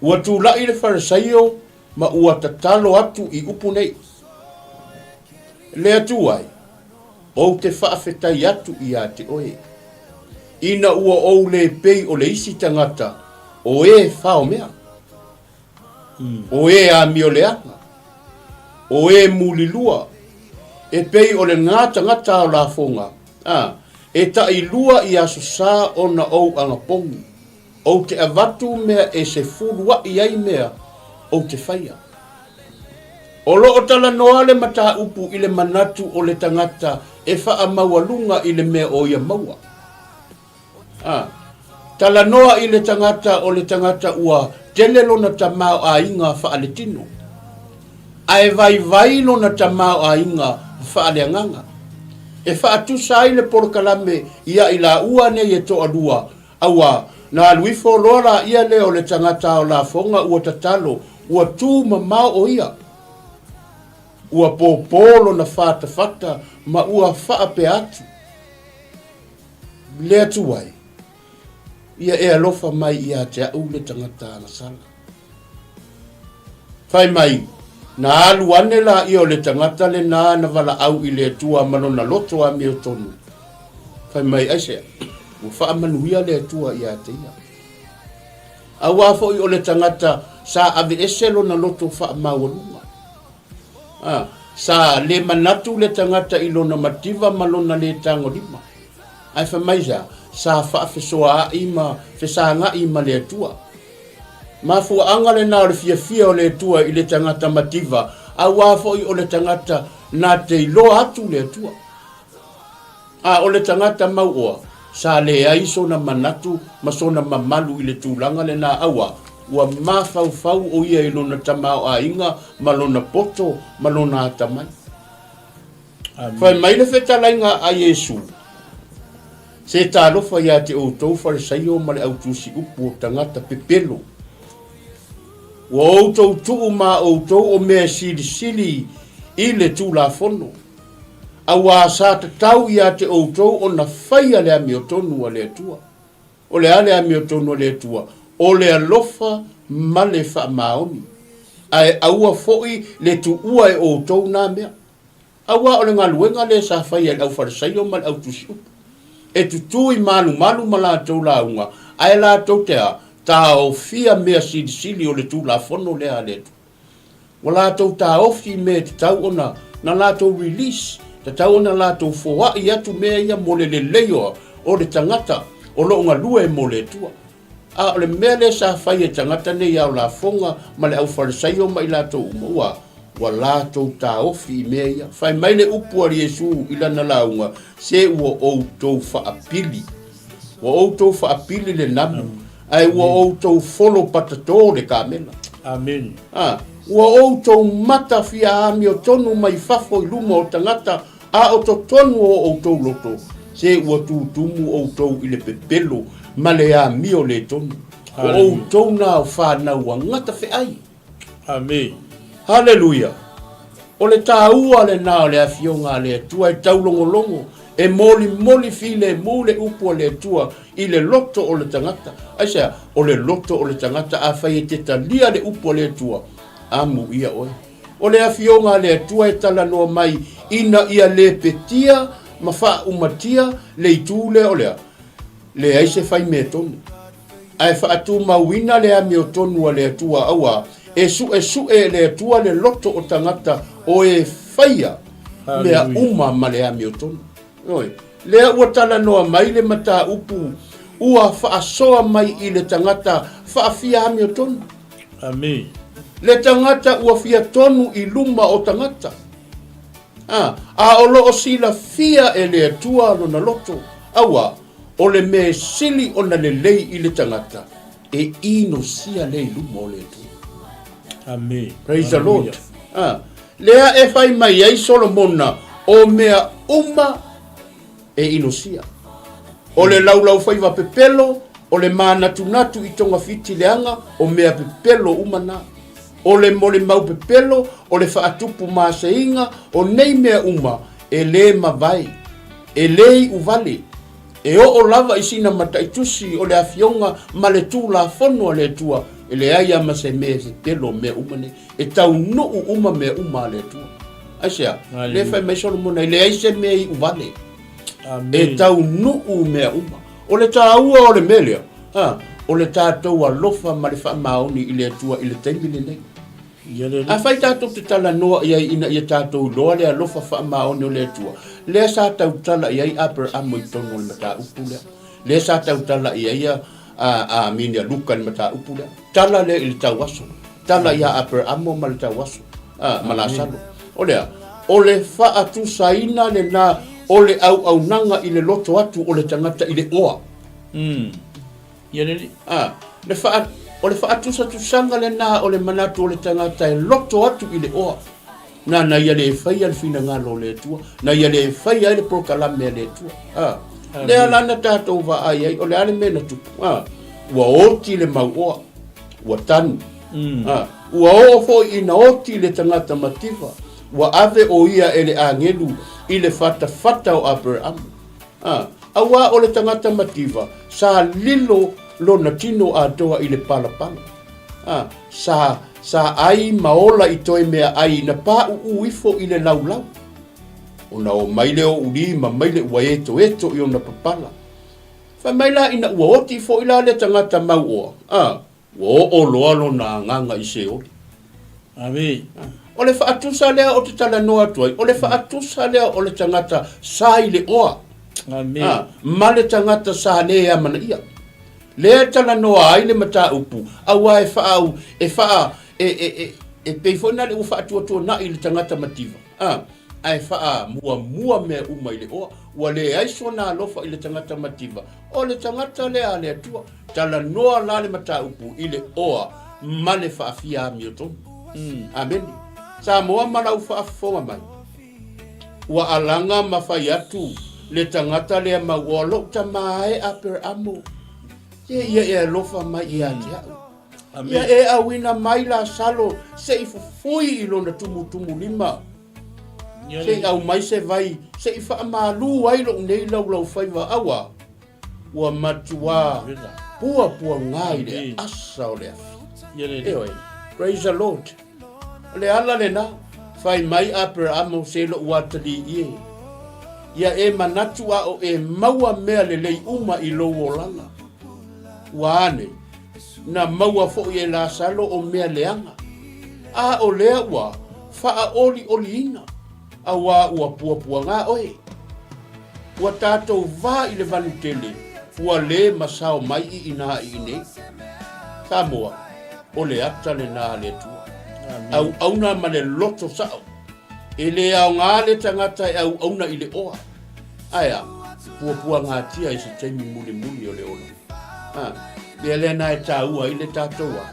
Speaker 1: Ua tulaʻi le Falesaio ma ua tatalo atu i upu nei, Le Atua e, ou te faafetai atu iā te oe, ina ua ou le pei o le isi tagata o e fao mea, o e amioleaga, o e mulilua, e pei o lenā tagata ao lafoga, a, e taʻilua i aso sa ona ou agapogi. Ou te avatu mea e sefuluaʻi ai mea ou te faia. O lo o talanoa le mataupu i le manatu o le tagata e faamaualuga i le mea o ia maua. A, talanoa i le tagata o le tagata ua tele lona tamaoaiga faaletino, ae vaivai lona tamaoaiga faaleagaga. E faatusa ai le polokalame ia i laua nei e toalua Aua, na alu ifo loa laia lea o le tagata ao lafoga ua tatalo, ua tu mamao o ia. Ua pōpō lona fatafata ma ua faapea atu, Le Atua e, ia e alofa mai ia te aʻu le tagata agasala. Fai mai. Na alu ane laia o le tagata lena na valaau i le Atua ma lona loto amiotonu, fai mai, Aisea? Ua faamanuia le Atua ia te ia. Auā foi o le tagata sa aveese lona loto faamaualuga. A, sa le manatu le tagata i lona mativa ma lona le tagolima. Ae fai mai sa, sa faafesoaai ma fesaga'i ma le Atua. Mafuaaga lena o le fiafia o le Atua i le tagata mativa, auā foi o le tagata na te iloa atu le Atua. A o le tagata mauoa, sa leai sona manatu ma sona mamalu i le tulaga lena auā ua mafaufau o ia i lona tamaoaiga ma lona poto ma lona atamai. Fai mai le fetalaiga a Iesu, Se talofa ia te outou Farisaio ma le au tusi upu o tagata pepelo! Ua outou tuu ma outou o mea e silisili i le Tulafono, auā sa tatau ia te outou ona faia le amiotonu a le Atua. O le a le amiotonu a le Atua? O le alofa ma le faamaoni. Ae aua foi le tuua e outou na mea. Auā o le galuega lea sa faia e le aufalesaio ma le autusiupu, e tutū i malumalu ma latou lauga, ae latou te a? Taofia mea silisili o le Tulafono lea a le Atua. Ua latou taofi i mea e tatau ona na latou release, tatau ona latou foai atu mea ia mo le lelei o o le tagata o lo o galue mo le Atua. A o le mea lea sa fai e tagata nei ao lafoga ma le aufalesaio ma i latou uma, ua ua latou taofi i mea ia. Fai mai le upu a Iesu i lana lauga, Se ua outou faapili, ua outou faapili le namu, ae ua outou folo patatō le kamela.
Speaker 2: Amen.
Speaker 1: A, ua outou mata fia amiotonu mai fafo i luma o tagata, a o totonu o outou loto, se ua tutumu outou i le pepelo ma le amio le tonu. O outou na o fanau ua gatafeai.
Speaker 2: Amen.
Speaker 1: Haleluia! O le taua lena o le Afioga a le Atua e taulogologo, e molimoli filemu le upu a le Atua i le loto o le tagata. Aisea? O le loto o le tagata, afai e te talia le upu a le Atua, amuia oe. O le Afioga a le Atua e talanoa mai ina ia lepetia ma faaumatia le itu lea o le a? Leai se fai mea tonu. Ae faatumauina le amiotonu a le Atua auā e suesue e le Atua le loto o tagata o e faia mea uma ma le amiotonu. Ioe, lea ua talanoa mai le mataupu ua faasoa mai i le tagata faafia amiotonu.
Speaker 2: Amene.
Speaker 1: Le tagata ua fia tonu i luma o tagata. A, a o lo o silafia e le Atua lona loto, auā, o le mea e sili ona lelei i le tagata, e inosia lea i luma o le Atua.
Speaker 2: Amene.
Speaker 1: Praise the Lord. A, lea e fai mai ai Solomona, o mea uma e inosia. O le laulaufaiva pepelo, o le mānatunatu i togafiti leaga, o mea pepelo uma na. O le molimau pepelo, o le faatupu maseiga, o nei mea uma, e lē mavae, e lē iu vale, e oo lava i sina mataitusi o le Afioga ma le Tulafono a le Atua, e leai a ma se mea e pepelo o mea uma nei. E taunuu uma mea uma a le Atua. Aisea? Lea fai mai Solomona, e leai se mea iu vale. E taunuu mea uma. O le taua o le mea lea, ha, o le tatou alofa ma le faamaoni i le Atua i le taimi lenei. Afai tatou te talanoa i ai ina ia tatou iloa le alofa faamaoni o le Atua, lea sa tautala i ai Aperamo i totonu o le mataupu lea. Lea sa tautala i ai a, a, a Luka i le mataupu lea. Tala lea i le tauaso. Tala ia Aperamo ma le tauaso, a, ma Lasalo. O le a? O le faatusaina lena o le auaunaga i le loto atu o le tagata i le oa.
Speaker 2: Mm. Ia lele.
Speaker 1: A, le faa, o le faatusatusaga lena o le manatu o le tagata e loto atu i le oa. Na na ia le faia le finagalo o le Atua, na ia le faia ai le polokalame a le Atua. A, lea la na tatou vaai ai, o le a le mea na tupu? A, ua oti le mauoa, ua tanu. Mm. A, ua oo foi ina oti le tagata mativa, ua ave o ia e le agelu i le fatafata o Aperamo. A, auā o le tagata mativa, sa lilo lona tino atoa i le palapala. A, sa, Sa ai ma ola i toe meaai na paʻuʻu ifo i le laulau. Ona o mai lea o ulima mai le ua etoeto i ona papala. Fai mai la ina ua oti foi la le tagata mauoa, a, ua oo loa lona agaga i Seoli.
Speaker 2: Ave.
Speaker 1: O le faatusa lea ou te talanoa atu ai, o le faatusa lea o le tagata sa i le oa.
Speaker 2: Ame.
Speaker 1: A, ma le tagata sa le amanaia. Lea e talanoa ai le mataupu, aua e faa, e faa, e, e, e, e pei foi na le ua faatuatuanai i le tagata mativa. A, ae faamuamua mea uma i le oa. Ua leai sona alofa i le tagata mativa, o le tagata lea a le Atua. Talanoa la le mataupu i le oa ma le faafia amiotonu. Amene. Samoa ma lau faafofoga mai, ua alaga ma fai atu le tagata lea mauoa, Lou tama e Aperamo, se ia e alofa mai ia te au. Ia e auina mai Lasalo se i fufui i lona tumutumulima, se i aumai se vai, se i faamalu ai lou nei laulaufaiva, aua ua matuā puapuaga i le asa o le afi. Ioe. Praise the Lord. O le ala lena, fai mai Aperamo se lou atalii e. Ia e manatu a o e maua mea lelei uma i lou olaga. Ua ane, na maua foi e Lasalo o mea leaga, a o lea ua faaolioliina, auā ua puapuaga oe. Ua tatou va i le vanu tele, ua le masao mai i inā i inei. Samoa, o le ata lenā a le Atua. Auauna ma le loto sao. E le aoga le tagata e auauna i le oa. Ae a? Puapuagatia i se taimi mulimuli o le ola. A, mea lea na e taua ai le tatou a,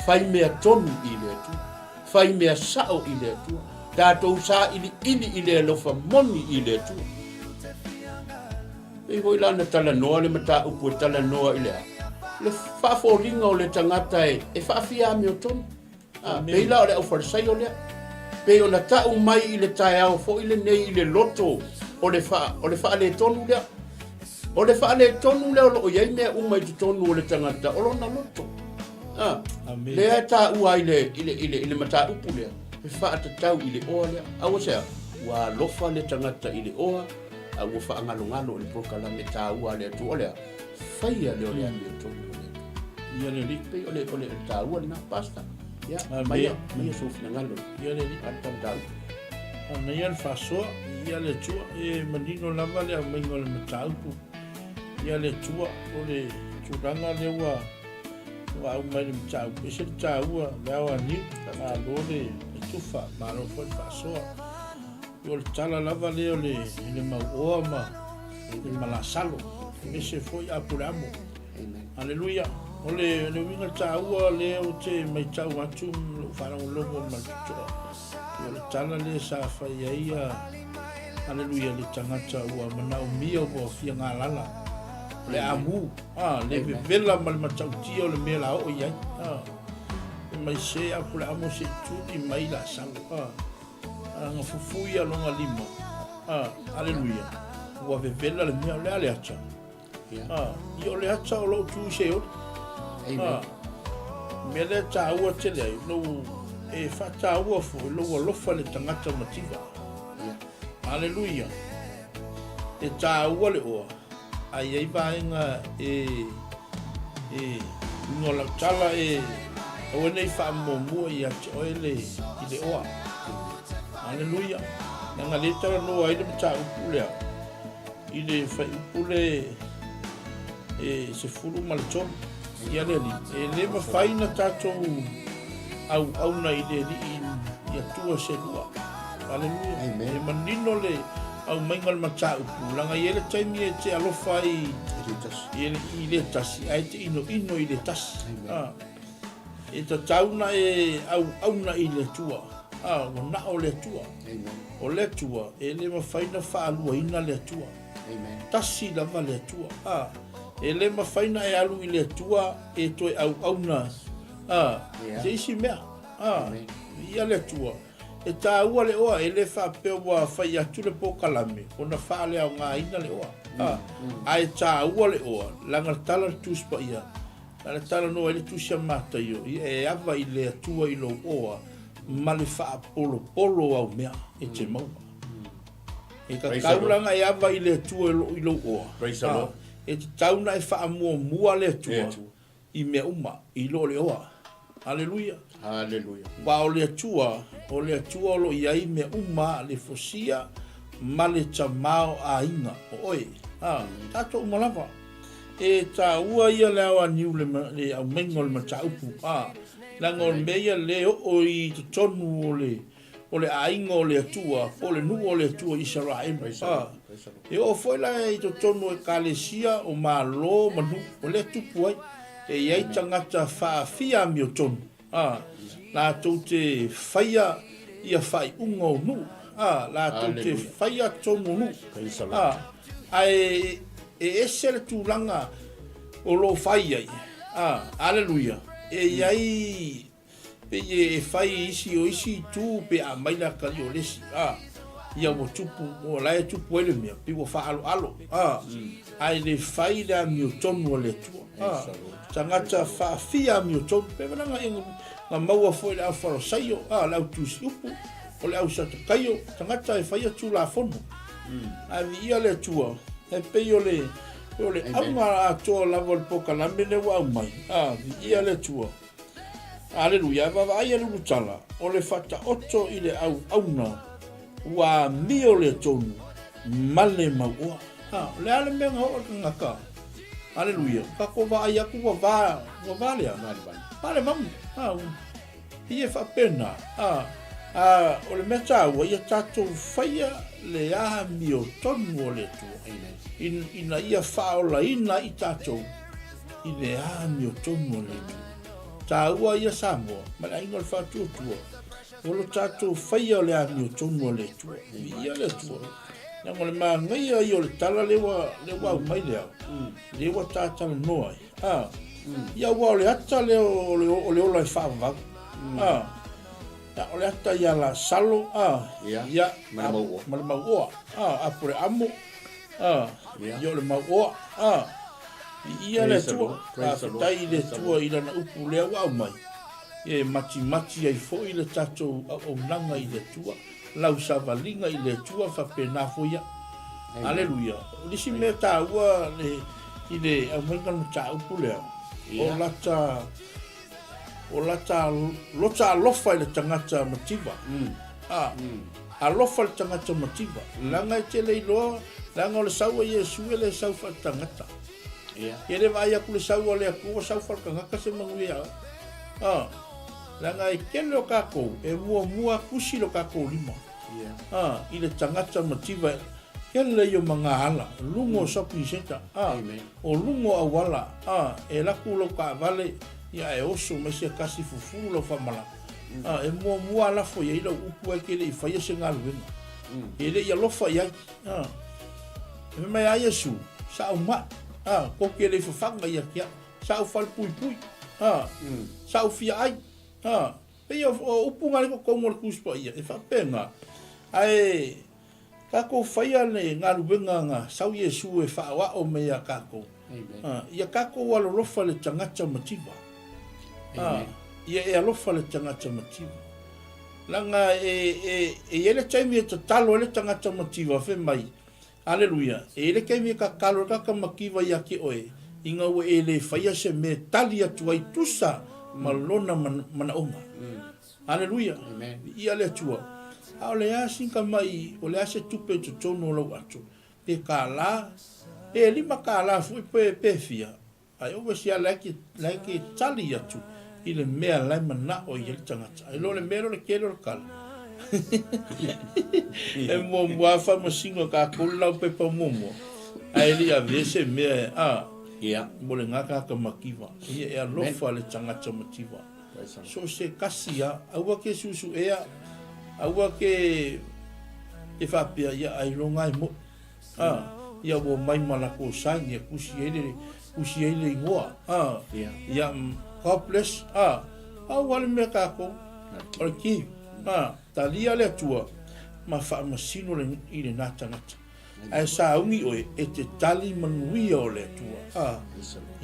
Speaker 1: fai mea tonu i le Atua. Fai mea sao i le Atua. Tatou sailiili i le alofa moni i le Atua. Pei foi la na talanoa le mataupu e talanoa i le a? Le faafoliga o le tagata e, e faafia amiotonu. A, pei la o le aufalesaio lea. Pei ona tau mai i le taeao foi lenei i le loto o le, faa, o le faaletonu lea. O le faaletonu lea o lo o i ai mea uma i totonu o le tagata, o lona loto. A, lea e taua ai le, i le, i le, i le mataupu lea, e faatatau i le oa lea. Aua se a? Ua alofa le tagata i le oa, a ua faagalogalo i le polokalame taua a le Atua. O le a? Faia lea o le amiotonu o le Atua.
Speaker 2: Ia le alii.
Speaker 1: Pei o le, o le taua lena, Pastor. Ia,
Speaker 2: Amen.
Speaker 1: maia, maia sou finagalo.
Speaker 2: Ia le alii.
Speaker 1: A le mataupu.
Speaker 2: Manaia le faasoa, ia le Atua, e manino lava le aumaiga o le mataupu. Ia le Atua, o le tulaga lea ua ua aumai le mataupu, ese le taua, le ao aniu, malo le tufa, malo foi le faasoa. O le tala lava lea o le, le mauoa ma le malasalo, aemaise foi Aperamo. Aleluia. O le, le uiga taua lea ou te matau atu lou faalogologo ma le totoa. O le tala lea sa fai ai a Aleluia le tagata ua manaomia ua fia galala. O le amu, a, le vevela ma le matautia o le mea la oo i ai. A, e mai se Aperamo se i tuli mai Lasalo. A, Ana fufui a lona lima. A, aleluia. Ua vevela le mea o le a le ata. A, ia o le ata o lou tu i Seoli. A, mea lea taua tele ai, lou, e faataua foi lou alofa i le tagata mativa. Aleluia. E taua le oa, a i ai vaega e, e, uiga o lau tala e, aua ne i faamuamua ia te oe le, i le oa. Aleluia. Leaga lea e talanoa ai le mataupu lea, i le fuaiupu le e 13. Ia le Alii, e le mafai na tatou auauna i le Alii i Atua se lua. Aleluia.
Speaker 1: Amen.
Speaker 2: E manino le aumaiga o le mataupu, leaga e i ai le taimi e te alofa ai
Speaker 1: I le tasi.
Speaker 2: i le, i le tasi, ae te inoino i le tasi.
Speaker 1: Amen.
Speaker 2: Ah. E tatau na e auauna i le Atua. Ah, ua na o le Atua.
Speaker 1: Amen.
Speaker 2: O le Atua, e le mafai na faaluaina le Atua.
Speaker 1: Amen.
Speaker 2: Tasi lava le Atua. Ah, e le mafai na e alu i le Atua e toe auauna ah,
Speaker 1: Yeah.
Speaker 2: se isi mea. Ah,
Speaker 1: Amen.
Speaker 2: ia le Atua. E taua le oa, e le faapea ua fai atu le polokalame ona faaleaogaina le oa. Ah, ae taua le oa, leaga tala le Tusi Paia. Na le talanoa ai le Tusi a Mataio, ia e ava i le Atua i lou oa ma le faapolopolo o au mea e te maua. E tatau la ona e ava i le Atua i lou oa. E tatau ona e faamuamua le Atua i mea uma, i lo le oa. Aleluia.
Speaker 1: Aleluia.
Speaker 2: Aua o le Atua, o le Atua o lo o i ai mea uma, le fosia ma le tamaoaiga o oe. A, tatou uma lava. E taua ia le ao aniu le, le aumaiga o le mataupu. A, leaga o le mea ia le oo i totonu o le, o le aiga o le Atua, po o le nuu o le Atua i Isaraelu. A, e oo foi la i totonu o ekalesia, o malo ma nuu, o lea e tupu ai. E i ai tagata faafia amiotonu, a, latou te faia ia faaiuga o nuu, a, latou te faia tonu o nuu, a, ae e ese le tulaga o lo o fai ai, a, aleluia, e i ai Pei e fai i isi o isi itu pe a mai le atalii o le isi, a, ia ua tupu, o la e tupu ai le mea, pei ua faaaloalo, a, ae le fai le amiotonu a le Atua, a, tagata faafia amiotonu, pe leaga e na maua foi i le au Farasaio, a, le au tusi upu, o le au Satakaio, tagata e faia Tulafono. Ae viia le Atua, e pei o le, o le auga atoa lava o le polokalame lea ua aumai, a, viia le Atua. Aleluia! E vaavaai e le ulutala, o le faataoto i le auauna ua amio le tonu ma le mauoa. Ha, o le a le mea na oo le tagata? Aleluia! Tatou vaai atu ua va, ua va lea. Va le mamu. Ha, ia e faapena. Ha, a, o le mea taua, ia tatou faia le amio tonu o le Atua, ina ia faaolaina ai tatou i le amiotonu o le Atua. Taua ia Samoa ma le aiga o le faatuatua, o lo tatou faia o le amiotonu o le Atua. Viia le Atua. Leaga o le manaia ia o le tala lea ua, lea ua aumai le ao, lea ua tatalanoa ai. Ah, ia ua o le ata lea o le, o le ola e faavavau. Ah, ia, o le ata ia Lasalo, ah,
Speaker 1: Ia,
Speaker 2: ia,
Speaker 1: ma le mauoa.
Speaker 2: Ma le mauoa. Ah, Aporeamo, Ah,
Speaker 1: Ia.
Speaker 2: ia o le mauoa. Ah, viia le
Speaker 1: Praise the
Speaker 2: Atua.
Speaker 1: Lord, praise the Lord,
Speaker 2: Faafetai i le
Speaker 1: praise the
Speaker 2: Atua i lana upu lea ua aumai. Ia e matimati ai foi le tatou auaunaga i le Atua, lau savaliga i le Atua faapena foi ia.
Speaker 1: Amen.
Speaker 2: Aleluia. O le isi mea taua le, i le aumaiga o le mataupu lea,
Speaker 1: Ia.
Speaker 2: o lata O lata lota alofa i le tagata mativa. A, alofa le tagata mativa. Leaga e te le iloa, leaga o le sau a Iesu e le sau faaletagata.
Speaker 1: Ia.
Speaker 2: E le vaai atu le sau a le Atua ua sau faaletagata se manuia ia oe. A, leaga e tele o tatou e muamua tusi lo tatou lima.
Speaker 1: Ia.
Speaker 2: A, i le tagata mativa e tele ia o magaala, luga o shopping centre. A,
Speaker 1: Amen.
Speaker 2: O luga o auala, a, e alu atu lau taavale, ia ae oso mai se tasi fufulu lau faamalama. A, e muamua lava lafo i ai lau upu ae ke le i faia se galuega. E le i alofa i ai. A, e fai mai a Iesu, sa ou mai, a, tou te le i fafaga ia te au, sa ou falepuipui, a, sa ou fia ai, a, pei o, o upu na i totonu o le Tusi Paia, e faapena. Ae, Tatou faia le galuega na sau Iesu e faaoao mai ia tatou. Ia tatou alolofa le tagata mativa. Ia e alofa le tagata mativa. Leaga e, e, e i ai le taimi e tatalo ai le tagata mativa, fai mai, Aleluia, e i ai le taimi e tatalo ai le tagata mativa ia te oe, ina ua e le faia se mea e tali atu ai tusa ma lona manaoga. Aleluia! Viia le Atua! A o le a sina mai, o le a se tupe i totonu o lou ato, pe kālā, pe $5 foi pe, pe fia, ae obviously lava la e te, la e te tali atu i le mea la e manao i ai le tagata. Ai loa le mea lea o le tele o le tala. E muamua lava faamasino e tatou le laupepa muamua, ae le i avea se mea e, a,
Speaker 1: Ia.
Speaker 2: mo le gagata mativa. Ia e alofa le tagata mativa. So se tasi a, aua ke susuea, aua ke te faapea ia ailoga e moʻi. A, ia ua mai ma latou sign ia tusi ai le, tusi ai le igoa. A, ia, God bless. A, pau lava le mea tatou, o le give. A, talia le Atua ma faamasino le, i lena tagata. Ae sauni oe e te tali manuia o le Atua. A,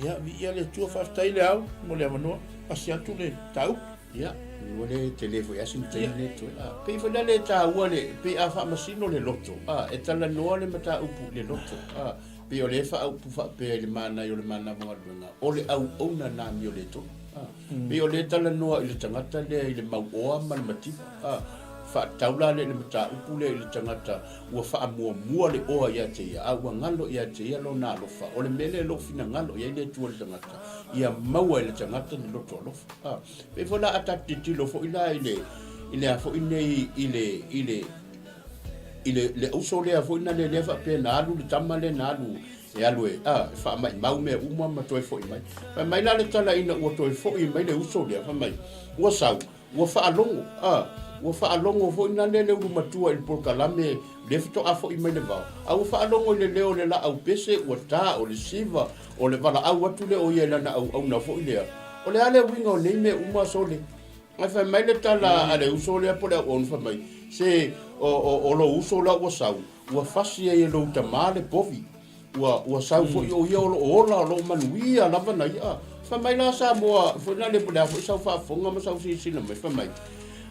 Speaker 2: ia, viia le Atua, faafetai le ao mo le avanoa, pasi atu le mataupu.
Speaker 1: Ia, ua le tele foi lava sina taimi lea totoe. A, pei foi la le taua le, pei a faamasino le loto, a, e talanoa le mataupu i le loto, a, pei o lea e faaupu faapea i le manaia o le manava galuega, o le auauna na amio le tonu. A, pei o lea e talanoa i le tagata lea i le mauoa ma le mativa, a, faatatau la lea i le mataupu lea i le tagata ua faamuamua le oa ia te ia, a ua galo ia te ia lona alofa. O le mea lea o lo o finagalo i ai le Atua i le tagata, ia maua e le tagata le loto alofa. A, pei foi la a tatou tilotilo foi la i le, i le a foi nei, i le, i le, i le, le uso lea foi na le lea faapea na alu le tama lea na alu e alu e, a, e faamaimau mea uma ma toe foi mai. Fai mai la le tala ina ua toe foi mai le uso lea, fai mai, ua sau, Ua faalogo, a, ua faalogo foi na lele ulu matua i le polokalame lea faatoa foi mai le vao, a ua faalogo i le leo o le laau pese ua ta, o le siva, o le valaau atu lea o ia i lana auauna foi lea. O le a le uiga o nei mea uma, sole? Ae fai mai le tala a le uso lea po o le auauna fai mai, Se, o, o, o lou uso la ua sau, ua fasi ai e lou tamā le povi. Ua, ua sau foi o ia o loo ola, o loo manuia lava na ia. Fai mai la Samoa, foi na le, le a foi sau faafofoga ma sau silasila mai, fai mai,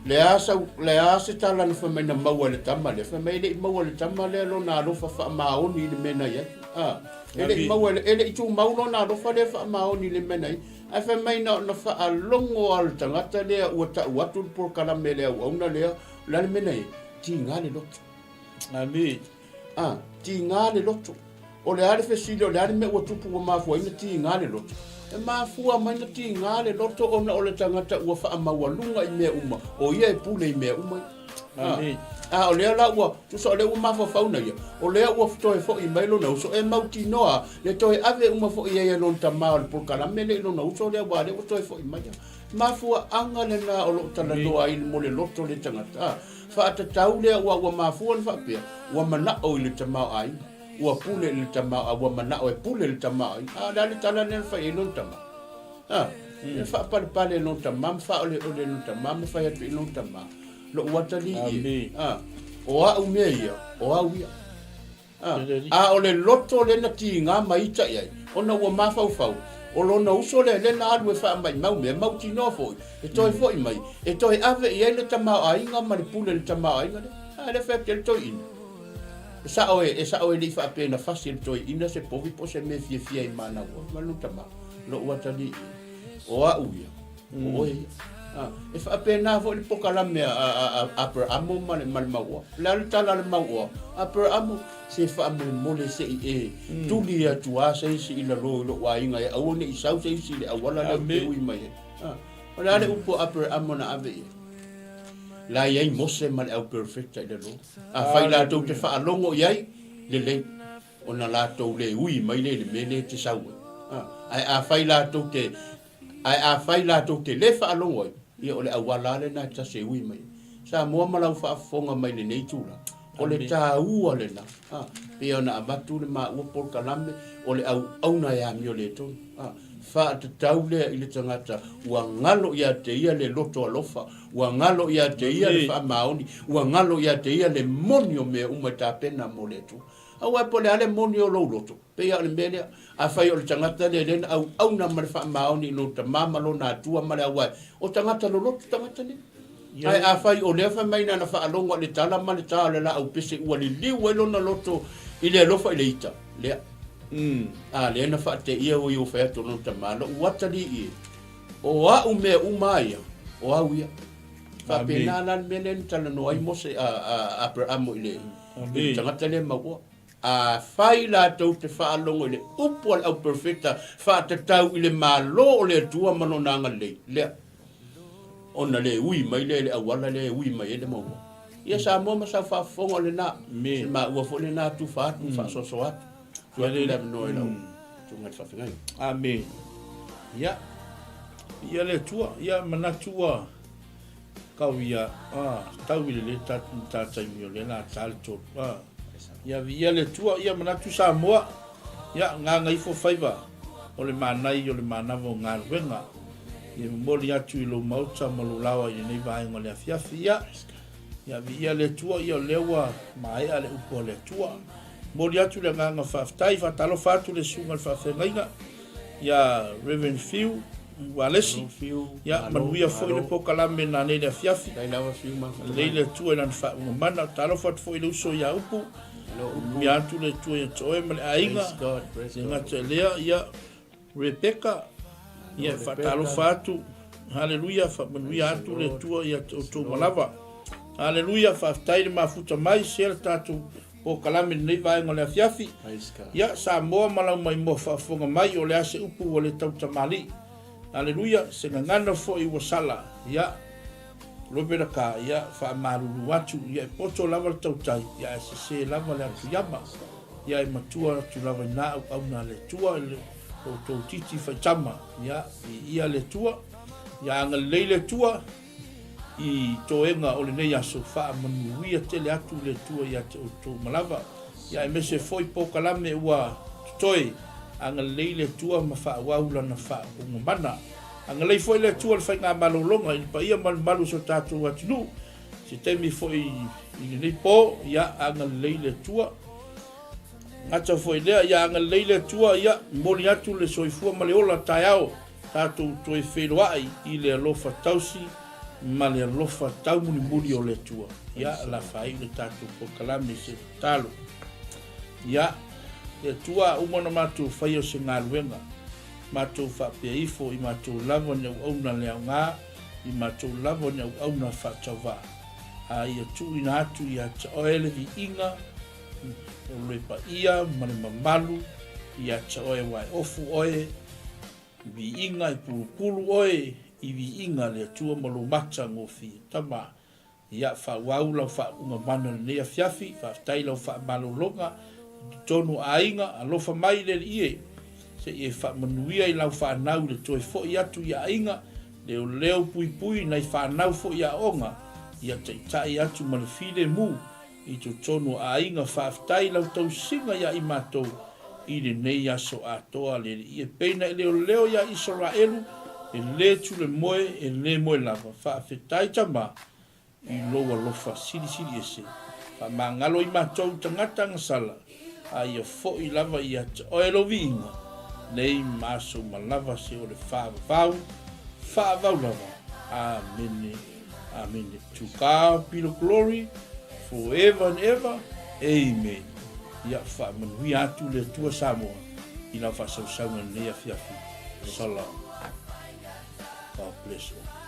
Speaker 1: le a sau, le a se tala na fai mai na maua e le tama lea, fai mai e le i maua e le tama lea lona alofa faamaoni i le mea na i ai. A, e le i maua, e le i tumau lona alofa lea faamaoni i le mea na i ai. Ae fai mai na ona faalogo lava o le tagata lea ua tau atu le polokalame le auauna lea, o le a le mea na i ai? Tiga le loto.
Speaker 2: Amene.
Speaker 1: A, tiga le loto. O le a le fesili, o le a le mea ua tupu ua mafua ai na tiga le loto? E mafua mai na tiga le loto ona o le tagata ua faamaualuga i mea uma, o ia e pule i mea uma ia. A, a o lea la ua, tusa o lea ua mafaufau na ia, o lea ua toe foi mai lona uso, e mautinoa le toe ave uma foi i ai e lona tama o le polokalame lea i lona uso lea, aua o lea ua toe foi mai. Mafuaaga lena o lo o talanoa ai mo le loto o le tagata. A, Faatatau lea ua ua mafua ona faapea, ua manao i le tamaoaiga, ua pule i le tamaoaiga, ua manao e pule le tamaoaiga. A o le a le tala lea na fai ai lona tama? A, e faapalepale e lona tama ma faaoleole e lona tama ma fai atu i lona tama, Lou atalii e, a, o au mea ia, o au ia. A, a o le loto lea na tiga ma ita i ai, ona ua mafaufau, o lona uso lea, lea na alu e faamaimau mea, mautinoa foi, e toe foi mai, e toe ave i ai le tamaoaiga ma le pule i le tamaoaiga lea. A, lea fai atu i ai le toeaina. E sao e, e sao e le i faapea na fasi e le toeaina se povi po o se mea e fiafia ai ma ana ua, ma lona tama, lou atalii, o au ia, O oe ia. A, e faapena foi le pokalame a, a, a Aperamo ma le, ma le mauoa. O le a le tala a le mauoa? Aperamo, se faamolemole se i e tuli atu a se isi i lalo i lou aiga e aua ne i sau se isi i le auala lea ou te ui mai ai. A, o le a le upu a Aperamo na ave i ai? La i ai Mose ma le au perofeta i lalo. Afai latou te faalogo i ai, lelei, ona latou le ui mai lea i le mea lea e te sau ai. A, ae afai latou te Ae afai latou te le faalogo ai, ia o le auala lava lena e tasi e ui mai ai. Samoa ma lau faafofoga mai lenei itula, o le taua lena, a, pei ona avatu le maua polokalame, o le auauna e amio le tonu, a, faatatau lea i le tagata ua galo ia te ia le loto alofa, ua galo ia te ia le faamaoni, ua galo ia te ia le moni o mea uma e tapena mo le Atua. Aua po o le a le moni o lou loto, Pei lava o le mea lea, afai o le tagata lea lea na auauna ma le faamaoni i lona tama ma lona atua ma le auae, o tagata loloto tagata nei. Ae afai o lea fai mai na na faalogo i le tala ma le ta o le laau pese ua liliu ai lona loto i le alofa i le ita, lea. A lea na faateia ua ia fai atu lona tama, lou atalii e, o au mea uma a ia, o au ia. Faapena la le mea lea na talanoa ai Mose, a, a, Aperamo i le, i le tagata lea mauoa. Afai latou te faalogo i le upu a le auperofeta faatatau i le Malo o le Atua ma Lona agalelei, lea, ona le ui mai lea i le auala lea e ui mai ai le maua. Ia Samoa ma sau faafofoga o lena, se maua foi lena tufa atu, faasoasoa atu. Tuu atu le avanoa i lau susuga i le faafeagaiga.
Speaker 2: Amene. Ia, ia le Atua, ia manatu ua Kau ia, a, tau i le le ta, ta taimi o lea la ta le tolu, a. Ia viia le Atua, ia manatu Samoa, ia gagaifo faiva o le manai o le manava o galuega. Ia momoli atu i lou maota ma lou laoa i lenei vaega o le afiafi, ia. Ia viia le Atua, ia o lea ua maea le upu a le Atua. Momoli atu le agaga faafetai, faatalofa atu le susuga i le faafeagaiga ia Reverend Fiu Walesi. Ia manuia foi le polokalame nanei le afiafi. Lelei le Atua i lana faauuga mana. Talofa atu foi i le uso ia Upu. Manuia atu le Atua ia te oe ma le aiga. Le gata i lea, ia Rebecca, ia e faatalofa atu. Haleluia, faamanuia atu le Atua ia te outou ma lava. Haleluia, faafetai le mafuta mai, sea le tatou polokalame i lenei vaega o le afiafi. Ia, Samoa ma lau maimoa faafofoga mai, o le a se upu ua le tautamalii. Haleluia, se gagana foi ua sala. Ia, Robert Ka, ia, faamalulu atu, ia e poto lava le tautai, ia ae sese lava le atuiama. Ia e matua atu lava i na auauna a le Atua i lo outou titi faitama. Ia, viia le Atua. Ia agalelei le Atua i toega o lenei aso, faamanuia tele atu le Atua ia te outou ma lava. Ia aemaise foi polokalame ua totoe, agalelei le Atua ma faaauau lana faaupuga mana. Agalelei foi le Atua i le faigamalologa i le paia ma le mamalu o si o tatou atunuu. Se taimi foi i lenei po, ia agalelei le Atua. Gata foi lea, ia agalelei le Atua, ia momoli atu le soifua ma le ola taeao, tatou toe feiloai i le alofa tausi ma le alofa taumulimuli o le Atua. Ia, la faaiu le tatou polokalame i se tatalo. Ia, le Atua, uma ona matou faia o se galuega, matou faapea ifo i matou lava ni auauna le aoga, i matou lava ni auauna faatauvaa, a ia tuuina atu ia te oe le viiga o le paia ma le mamalu ia te oe aua e ofu oe i viiga, e pulupulu oe i viiga le Atua ma lou matagofie. Tama, Ia, faaauau lau faauuga mana i lenei afiafi, faafetai i lau faamalologa i totonu o aiga, alofa mai le Alii e, se i e faamanuia i lau fanau i le toe foi atu i aiga, leoleo puipui nai fanau foi i aoga, ia taitai atu ma le filemu i totonu o aiga, faafetai i lau tausiga ia i matou i lenei aso atoa, le Alii e pei na e leoleo ia Isaraelu, e le tulemoe, e le moe lava. Faafetai Tama i lou alofa silisili ese. Faamagalo i matou tagata agasala, a ia foi lava ia te oe lou viiga, nei ma aso uma lava se o le faavavau, faavavau lava. Amene. Amene. To God be the glory forever and ever. Amen. Ia faamanuia atu le Atua Samoa i lau faasausauga i lenei afiafi. Shalom. God bless all.